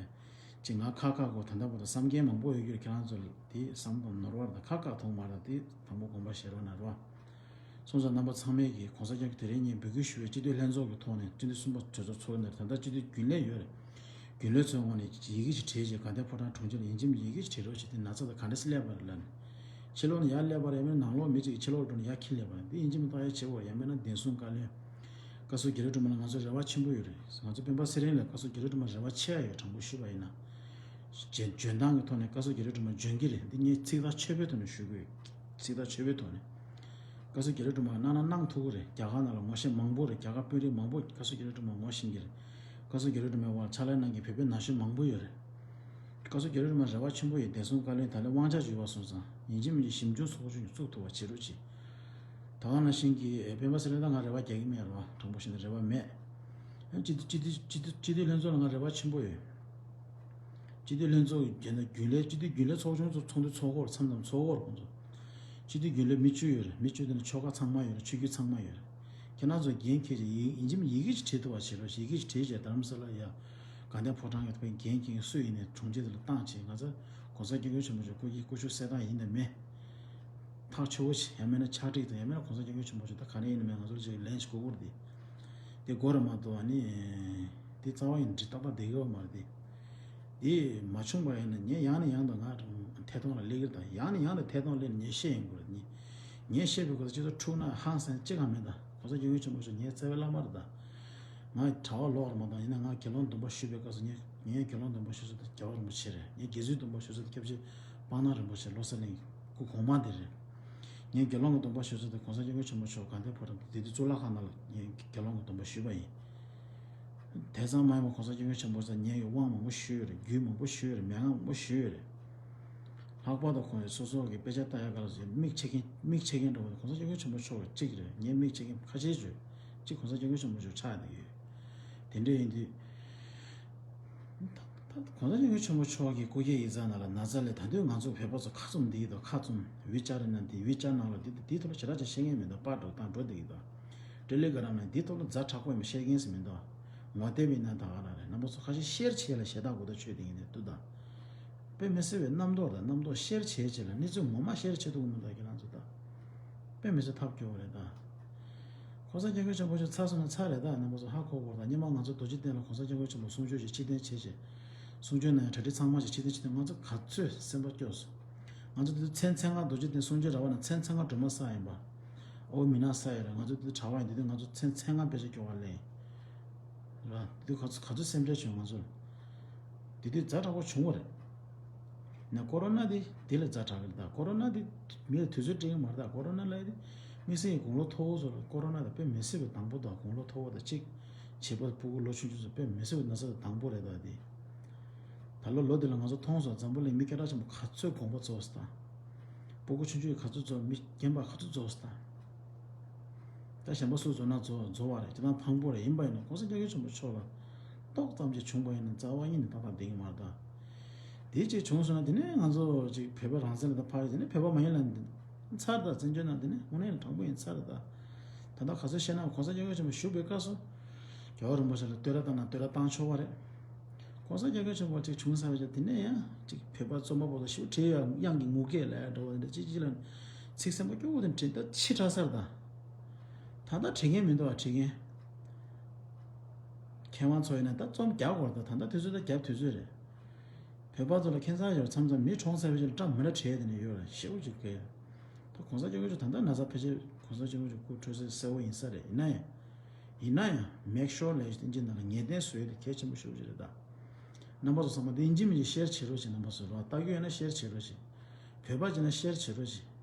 ཅིག་ང་ཁ་ཁ་གོ་ད་ལྟ་བར་དུ་བསམ་མཁན་མང་པོ་ཡོད་རྒྱུར་ཁྱེད་རང་ཚོ་ལ་དེ་བསམ་དང་ནོར་བ་དང་ཁ་ཁ་མཐོང་མ་རེད། དེ་དང་པོ་དགོངས་པ་བཞེས་རོགས་གནང་རོགས། སོང་ཙང་རྣམ་པ་ཚང་མས་ཀྱིས་གོང་ས་སྐྱབས་ཀྱིས་དེ་རིང་ངས་འབོད་སྐུལ་ཞུ་བའི་སྤྱི་འཐུས་ལྷན་ཚོགས་ཀྱི་ཐོག་ནས་སྤྱི་འཐུས་གསུམ་པ་གྲོས་ཚོགས་ཚོགས་ནས་ད་ལྟ་སྤྱི་འཐུས་རྒྱུན་ལས་ཡོད་རེད། རྒྱུན་ལས་ཚོའི་ངོས་ནས་ཡི་གེ་ཞིག་བྲིས་རྗེས་དགའ་ལྡན་ཕོ་བྲང་དྲུང་ཆེ་ལ་ཡིན་གཅིག་མིན་གཅིག་ཡི་གེ་ཞིག་བྲིས་རོགས་ཞེས་དེ་ན་ཚ་དང་ག་འདྲ་སེ་སླེབས་པ་རེད་ལབ་ནས། ཕྱི་ལོགས་ནས་ཡར་སླེབས་པ་རེད། ཡང་མིན་ནང་ལོགས་མི་གཅིག་གིས་ཕྱི་ལོགས་འགྲོ་ནས་ཡར་འཁྱེར་སླེབས་པ་རེད། འདི་ཡིན་གཅིག་མིན་གཅིག་ཡར་བྱེད་དགོས། ཡང་མིན་ན་བདེན་སྲུང་བཀའ་བློན། བཀའ་ཟུར་རྒྱ་རི་སྒྲོལ་མ་ལ་ང་ཚོ་རེ་བ་ཆེན་པོ་ཡོད་རེད། ང་ཚོ་སྤེན་པ་ཚེ་རིང་ལ་བཀའ་ཟུར་རྒྱ་རི་སྒྲོལ་མ་རེ་བ་ཆེ་ཡ་ཡོད། དྲང་པོ་ཞུས་པ་ཡིན་ན། འཇོན་འཇོན་ཐང་གི་ཐོག་ནས་བཀའ་ཟུར་རྒྱ་རི་སྒྲོལ་མ་འཇོན་གྱི་རེད། འདི་ངས་ཚིག་ཐག་ཆོད་པོའི་ཐོག་ནས་ཞུ་གི་ཡོད། ཚིག་ཐག་ཆོད་པོའི་ཐོག་ནས། བཀའ་ཟུར་རྒྱ་རི་སྒྲོལ་མ་གནང་ན་གནང་ཐུབ་ཀྱི་རེད། རྒྱ་གར་ནང་ལ་ངོ་ཤེས་མང་པོ་རེད། རྒྱ་གར་དཔོན་རིགས་མང་པོ་བཀའ་ཟུར་རྒྱ་རི་སྒྲོལ་མ་ངོ་ཤེས་ཀྱི་རེད། བཀའ་ཟུར་རྒྱ་རི་སྒྲོལ་མའི་འོག་ལ་ཕྱག་ལས་གནང་མཁན་བོད་པའི་ན་གཞོན་མང་པོ་ཡོད་རེད། བཀའ་ཟུར་རྒྱ་རི་སྒྲོལ་མ་རེ་བ་ཆེན་པོ་ཡོད། བདེ་སྲུང་བཀའ་བློན་ད་ལན་དབང་ཆ་ཡོད་པ་སོང་ཙང་ཡིན་གཅིག་མིན་གཅིག་ཞིབ་འཇུག་ཚོགས་ཆུང་ཞིག་བཙུགས་ཐུབ་པ་བྱེད་རོགས་གྱིས། ད་ག་ནང་བཞིན་གྱི་སྤེན་པ་ཚེ་རིང་ད་ང་རེ་བ་རྒྱག་གི་མེད་རེད་བ། དྲང་པོ་བཤད་ན་རེ་བ་མེད། སྤྱི་འཐུས་སྤྱི་འཐུས་སྤྱི་འཐུས་སྤྱི་འཐུས་ལྷན་ཚོགས་ལ་ང་རེ་བ་ཆེན་པོ་ཡོད། སྤྱི་འཐུས་ལྷན་ཚོགས་ཀྱི་རྒྱུན་ལས་རྒྱུན་ལས་སྤྱི་འཐུས་རྒྱུན་ལས་ཚོགས་ཆུང་ཚོ་ཚོགས་འདུ་ཚོགས་ཀྱི་ཡོད་རེད། མཚམས་མཚམས་ཚོགས་ཀྱི་ཡོད་རེད་ཁོང་ཚོ། སྤྱི་འཐུས་རྒྱུན་ལས་མི་བཅུ་ཡོད་རེད། མི་བཅུ་དེ་ནི་ཆོལ་ཁ་ཚང་མ་ཡོད་རེད། ཆོས་བརྒྱུད་ཚང་མ་ཡོད་རེད། ཁྱེད་རང་ཚོ་འགན་འཁྱེར་བྱས་ཡིན་ཡིན་གཅིག་མིན་ཡི་གེ་ཞིག་བྲིས་ཐུབ་པ་བྱེད་རོགས་ཞེས། ཡི་གེ་ཞིག་བྲིས་བྱས་རྡ་རམ་ས་ལ་ཡ་དགའ་ལྡན་ཕོ་བྲང་གི་འགན་འཁྱེར་མཁན་སུ་ཡིན་ནའི་དྲུང་ཆེ་དེ་ལ་བཏང་བྱས། ང་ཚོ་གོང་ས་སྐྱབས་མགོན་ཆེན་པོ་མཆོག་སྐུ་སྐུ་ཞབས་གསལ་ཐང་ཡིན་དང་མིན། ཐག་ཆོད་པོ་བྱས། ཡང་མིན་ན་ཕྱག་བྲིས་དང་། ཡང་མིན་ན་གོང་ས་སྐྱབས་མགོན་ཆེན་པོ་མཆོག་ད་ག་རེ་ཡིན་ན་མིན་ང་ཚོར་ཅིག་ལན་ཞིག་དགོས་ཀྱི་རེད་དེ། དེ་དགོས་རེད་མ་གཏོགས་ཨ་ནི་དེ་རྩ་བ་ཡིན་འདྲི་ཏག་ཏག་བསྡད་ཀྱི་ཡོད་མ་རེད་དེ། དེ་མ་བྱུང་བ་ཡིན་ན་ངས་ཡང་ནས་ཡང་དུ་ང་ཐད་གཏོང་ལ་སླེབས་ཀྱི་རེད་ད། ཡང་ནས་ཡང་དུ་ཐད་གཏོང་སླེབས་ནས་ངས་བཤད་ཡོང་གི་རེད། ངས་བཤད་པའི་སྐོར་སྤྱི་ཚོགས་འཁྲུག་ན་ཧང་སང་ཅི་གང་མེད་ད། གོང་ས་སྐྱབས་མགོན་ཆེན་པོ་མཆོག་ངའི་རྩ་བའི་བླ་མ་རེད་ད། ང་གྲྭ་པ་ལོག་རེད་མ་གཏོགས། ཡིན་ན་ང་དགེ་སློང་སྡོམ་པ་ཞུས་པའི་སྐབས་སུ་ངས་ངའི་དགེ་སློང་སྡོམ་པ་ཞུ་ས་དེ་རྒྱལ་བ་རིན་པོ་ཆེ་རེད། ངའི་དགེ་ཚུལ་སྡོམ་པ་ཞུ་ས་དེ་སྐྱབས་རྗེ་སྤང་ཐང་རིན་པོ་ཆེ་བློ་གསལ་གླིང་སྐུ་གོང་མ་དེ་རེད། ངས་དགེ་སློང་གི་སྡོམ་པ་ཞུ་ས་དེ་གོང་ས་སྐྱབས་མགོན་ཆེན་པོ་མཆོག་དགའ་ལྡན་ཕོ་བྲང་དེ་དུས་གཙུག་ལག་ཁང་ནང་ལ་ངས་དགེ་སློང་གི་སྡོམ་པ་ཞུས་པ་ཡིན། དེང་སང་མ་ཡིན་པ་གོང་ས་སྐྱབས་མགོན་ཆེན་པོ་མཆོག་ངས་ཀྱི་དབང་མང་པོ་ཞུས་ཡོད་རེད། རྒྱུན་མང་པོ་ཞུས་ཡོད་རེད། མན་ངག་མང་པོ་ཞུས་ཡོད་རེད། ལྷག་པར་དུ་ཁོང་གིས་སོ་སོ་གི་དཔེ་ཆ་ལྟ་ཡག་ག་ལ་ཟེར་མིག་ཕྱེ་མཁན་མིག་ཕྱེ་མཁན་འདྲ་བོ་གོང་ས་སྐྱབས་མགོན་ཆེན་པོ་མཆོག་གཅིག་རེད། ངས་མིག་ཕྱེ་མཁན་ཁ་ཤས་ཡོད། གཅིག་གོང་ས་སྐྱབས་མགོན་ཆེན་པོ་མཆོག་ཆགས་བསྡད་ཡོད། དེ་འདྲ་ཡིན་དུས། ད་ད་གོང་ས་སྐྱབས་མགོན་ཆེན་པོ་མཆོག་གི་སྐུ་སྐྱེ་ཡིག་ཚང་ནང་ལ་ན་ཚ་ལས་ད་དུང་ང་ཚོ་བོད་པ་ཚོ་ཁ་བཙུམ་བསྡད་ཀྱི་འདུག་ཁ་བཙུམ། དབུས་ཅར་ནང་དེ་དབུས་ཅར་ནང་ལ་དེ་དེའི་ཐོག་ལ་ཞེ་དྲག་ཅིག་བཤད་མཁན་མི་འདུག་པར་འགྲོ་དང་འགྲོ་བསྡད་ཀྱི་འདུག་ཊེ་ལི་གྷི་རམ་ནང་དེའི་ཐོག་ལ་ཛ་དྲག་པོ་ཡིན་པ་བཤད་མཁན་ཞིག་མི་འདུག་ངོ་དེབ་ཡིན་ན་ད་ག་རང་རེད། རྣམ་པ་ཚོ་ཁ་ཤས་ཤེར་བྱེད་ལ་ཞེ་དྲག་གོ་བརྡ་ཆོད་བསྡད་མཁན་དེ་འདུག་ད། དཔེ་མི་སྲིད་པའི་རྣམ་རྟོག་དང་རྣམ་རྟོག་ཤེར་བྱེད་བྱེད་ལ་གནས་ཚུལ་ངོ་མ་ཤེར་བྱེད་ཐུབ་ཀྱི་མི་འདུག་ཁྱེད་རང་ཚོ་ད། དཔེ་མི་སྲིད་ཐབས་སྐྱོ་བོ་རེད་ད། གོང་ས་སྐྱབས་མགོན་ཆེན་པོ་མཆོག་ཚར་སོང་ན་ཚར་རེད་ད། རྣམ་པ་ཚོ་ཧ་གོ་དགོས་ད། སྔོན་མ་ང་ཚོ་རྡོ་རྗེ་གདན་ལ་གོང་ས་སྐྱབས་མགོན་ཆེན་པོ་གསུང་ཆོས་ཞིག་ཕྱིར་འཐེན་བྱས་བྱས། གསུང་ཆོས་གནང་ཡ་གྲ་སྒྲིག་ཚང་མ་ཞིག་ཕྱིར་འཐེན་བྱས་ཏེ་ང་ཚོ་ག་ཚོད་སེམས་པ་སྐྱོ་སོང་། ང་ཚོ་དེ་དུས་མཚན་མཚན་སྔ་རྡོ་རྗེ་གདན་གསུང་ཆོས་རག་པ་ན་མཚན་མཚན་སྔ་སྒྲོལ་མ་བསགས་ཡིན་པ། ཨོ་མི་ནག་བསགས་ཡོད་རེད། ང་ཚོ་དེ་དུས་གྲྭ་པ་ཡིན། དེ་དུས་ང་ཚོ་མཚན་མཚན་སྔ་དཔེ་ཆ་སྐྱོར་བ་ལེན། ར། དེ་དུས་ག་ཚོད་ག་ཚོད་སེམས་ཁྲལ་བྱུང་ང་ཚོ་ལ། དེ་དུས་ཛ་དྲག་པོ་བྱུང་བ་རེད། ན་ཀོ་རོ་ན་དེ་དེ་ལས་ཛ་དྲག་གི་རེད་ད། ཀོ་རོ་ན་དེ་མི་ལ་དུས་ཚོད་སྤྲད་ཀྱི་མ་རེད་ད། ཀོ་རོ་ན་ལབ་ཡ་དེ་དམིགས་བསལ་གྱི་དགུང་ལོ་མཐོ་བོ་ཚོ་ལ་ཀོ་རོ་ན་དེ་དཔེ་མི་སྲིད་པའི་དང་པོ་དང་། དགུང་ལོ་མཐོ་བོ་དང་གཅིག་བྱིས་པ་སྤུ་གུ་ལོ་ཆུང་ཆུང་ཚོ་དཔེ་མི་སྲིད་པའི་ན་ཚ་དེ་དང་པོ་རེད་ད་དེ། ད་ལོ་ལོ་དེ་ལ་ང་ཚོ་མཐོང་སོང་། འཛམ་བུ་གླིང་མི་སྐད་གྲགས་ཆེན་པོ་ག་ཚོད་དགོངས་པ་རྫོགས་སོང་ད། སྤུ་གུ་ཆུང་ཆུང་ག་ཚོད་རྫོགས། མི་རྒན་པ་ག་ཚོད་རྫོགས་སོང་ད། ད་གཞན་པ་སུ་རྫོགས་ན་རྫོགས་རྫོགས་པ་རེད། ཁྱེད་རང་ཕངས་པོ་རེད། ཡིན་པ་ཡིན་ན་གོང་ས་སྐྱབས་མགོན་ཆེན་པོ་མཆོག་ལ་ཏོག་ཙམ་ཅིག་བྱུང་པ་ཡིན་ན་རྩ་བ་ཉིད་ནས་ཏག་ཏག་བསྡད་ཀྱི་མ་རེད་ད། དེ་ཅིག་བྱུང་སོང་ན་དེ་ནས་ང་ཚོ་ཅིག་བོད་པ་རང་བཙན་ལ་ད་ཕར། དེ་ནས་བོད་པ་མ་ཡིན་ལ་ཚར་ད། བཙན་བྱོལ་ནང་དེ་ནས་དངོས་གནས་ལ་དྲང་པོ་ཡིན་ཚར་ད། ད་ལྟ་ག་ཚོད་བཤད་ན་གོང་ས་སྐྱབས་མགོན་ཆེན་པོ་བཞུགས་པའི་སྐབས་སུ་རྒྱལ་བ་རིན་པོ་ཆེ་ལ་བསྟོད་ར་བཏང་ན་བསྟོད་ར་བཏང་ཆོག་པ་རེད། གོང་ས་སྐྱབས་མགོན་ཆེན་པོ་ཅིག་བྱུང་ཚར་བའི་རྗེས་དེ་ནས་ཡང་ཅིག་བོད་པ་རྩོམ་པ་པོ་དང་ཞིབ་བྲིས་ཡང་དབྱངས་ཀྱི་ངུ་སྐད་ལ་འགྲོ་བ་འདི་འདྲ་ཅིག་ཅིག་ལ་ཚིག་སེམས་པ་སྐྱོ་བོ་དེ་བྲིས། ད་ཕྱི་དྲགས་ཚར་ད། ད་ལྟ་བྲིས་མཁན་མི་འདུག་བ། བྲིས་མཁན། མཁས་དབང་ཚོ་ཡིན་ན་ད་རྩོམ་རྒྱག་དགོས་རེད་ད། ད་ལྟ་དུས་ཚོད་ད་རྒྱབ་དུས་ཚོད་རེད། བོད་པ་ཚོ་ལ་ཁྱད་མཚར་ཡོད། མཚམས་མཚམས་མི་གྲོངས་ཚར་བའི་རྗེས་ལ་བཀྲ་མི་འདྲ་བྲིས་དེ་ནས་ཡོད་རེད། ཞེ་པོ་ཅིག་གི། ད་གོང་ས་སྐྱབས་མགོན་ཆེན་པོ་ད་ལྟ་ན་ཚ་ཕལ་ཆེར་གོང་ས་སྐྱབས་མགོན་ཆེན་པོ་སྐུ་འཕྲོད་སྲོལ་གསལ་པོ་ཡིན་ས་རེད། ཡིན་ན་ཡང་། ཡིན་ན་ཡང་make sure ལབ་ཡོད་དེ་འདི་ནང་ལ་ངེས་གཏན་བཟོ་ཡ་དེ་གལ་ཆེན་པོ་ཞེ་པོ་ཅིག་རེད་ད། རྣམ་པ་ཚོ་ཚང་མ་དེ་ཡིན་གཅིག་མིན་གཅིག་ཤེར་བྱེད་རོགས་བྱེད། རྣམ་པ་ཚོ་རོགས་ལྟ་རྒྱུ་ཡོད་ན་ཤེར་བྱེད་རོགས་བྱེད། བོད་པ་བྱེད་ན་ཤེར་བྱེད་རོགས་བྱེད།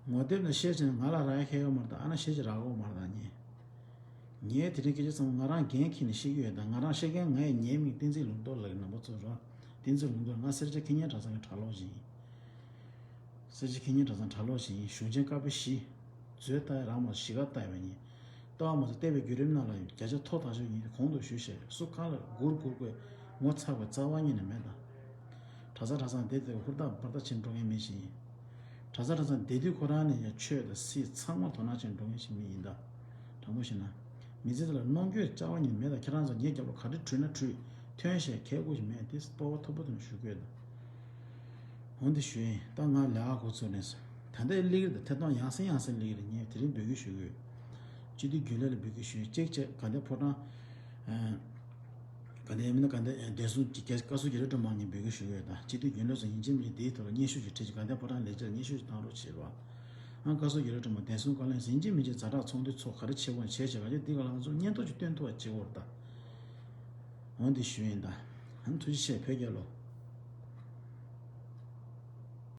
ངོ་དེབ་ནང་ཤེར་བྱེད་ན་ང་ལ་རག་ཡ་ཁྱད་ཡོད་མ་རེད་ད། ཨ་ན་ཤེར་བྱེད་རག་གོ་མ་རེད་ད་ངས། ངས་དེ་རིང་སྐད་ཆ་ཚང་མ་ང་རང་འགན་འཁྱེར་ནས་བཤད་ཀྱི་ཡོད་ད། ང་རང་བཤད་མཁན་ང་ཡི་ཉེས་མིང་བསྟན་འཛིན་ལུང་རྟོགས་ལགས་ཀྱི། རྣམ་པ་ཚོ་རོགས་བསྟན་འཛིན་ལུང་རྟོགས། ང་སེར་བྱེས་ཁེ་ཉན་གྲྭ་ཚང་གི་གྲྭ་ལོག་ཅིག་ཡིན། སེར་བྱེས་ཁེ་ཉན་གྲྭ་ཚང་གྲྭ་ལོག་ཅིག་ཡིན། གཞུང་ཆེན་བཀའ་པོད་བཞི། མཛོད་ལྟ་ཡ་རང་མ་གཞིས་ཀ་ལྟ་ཡ་བ་ཡིན། ལྟ་བ་མ་ཚོ་བལྟས་པའི་བརྒྱུད་རིམ་ནང་ལ་བརྒྱ་ཆ་མཐོ་ཐག་ཆོད་ཡིན། གོང་དུ་ཞུས་བཞིན་སུ་གང་ལ་སྒུར་སྒུར་དགོས་ངོ་ཚ་དགོས་རྩ་བ་ཉིད་ནས་མེད་ད། གྲྭ་ས་གྲྭ་ཚང་བསྡད་དེ་ཧུར་ཐག་འབད་ཐག་བྱེད་འགྲོ་མཁན་མི་ཞིག་ཡིན། གྲྭ་ས་གྲྭ་ཚང་བསྡད་དུས་ཁོ་རང་ནས་ཡང་ཆོས་དང་སྲིད་ཚང་མ་དོ་སྣང་བྱེད་འགྲོ་མཁན་ཞིག་མི་ཡིན་ད། དྲང་པོ་བཤད་ན། མི་ཚེ་འདི་ལ་གནོང་འགྱོད་རྩ་བ་ཉིད་ནས་མེད་ད། ཁྱེད་རང་ཚོ་ངའི་རྒྱབ་ལ་ག་རེ་བྲིས་ན་བྲིས། ཐོན་ཤེས་གལ་དགོས་ཞིག་མེད། དེ་སྤོབས་པ་མཐོ་པོ་དེ་ནས་ཞུ་དགོས་ད། འོན་ཏེ་ཞུ་ཡིན། ད་ང་ལས་ཀ་འགོ་ཚུགས་ནས་སོང་། ད་ལྟའི་སླེབས་ཀྱི་རེད་ད། ཐད་གཏོང་ཡང་སེ་ཡང་སེ་སླེབས་ཀྱི་རེད། ངས་དེ་རིང་འབོད་སྐུལ་ཞུ་གི་ཡོད། སྤྱི་འཐུས་རྒྱུན་ལས་ལ་འབོད་སྐུལ་ཞུ་ཡིན། གཅིག་བྱས་དགའ་ལྡན་ཕོ་བྲང་། ཨ། དགའ་ལྡན་མིན་ན་དགའ་ལྡན་བདེ་སྲུང་གི་བཀའ་ཟུར་རྒྱ་རི་སྒྲོལ་མ་ངས་འབོད་སྐུལ་ཞུ་གི་ཡོད་ད། སྤྱི་འཐུས་རྒྱུན་ལས་ཚོ་ཡིན་གཅིག་མིན་གཅིག་དེའི་ཐོག་ལ་སྙན་ཞུ་ཞིག་བྲིས་ཀྱི། དགའ་ལྡན་ཕོ་བྲང་ལས་བྱེད་ལ་སྙན་ཞུ་ཞིག་བཏང་རོགས་བྱེད་རོགས། ཨང་། བཀའ་ཟུར་རྒྱ་རི་སྒྲོལ་མ་བདེ་སྲུང་བཀའ་བློན་ཡིན་གཅིག་མིན་གཅིག་ཛ་དྲག་ཚོགས་འདུ་ཚོགས་ག་རེ་བྱེད་དགོས་བྱས་བྱས། ག་ཅིག་འདི་ག་ལ་ང་ཚོ་སྙན་ཐོ་ཞིག་སྟོན་ཐུབ་པ་བྱེད་དགོས་རེད་ད། འོན་ཏེ་ཞུ་ཡིན་ད། ཨང་། ཐུགས་རྗེ་ཆེ། བོད་རྒྱལ་ལོ།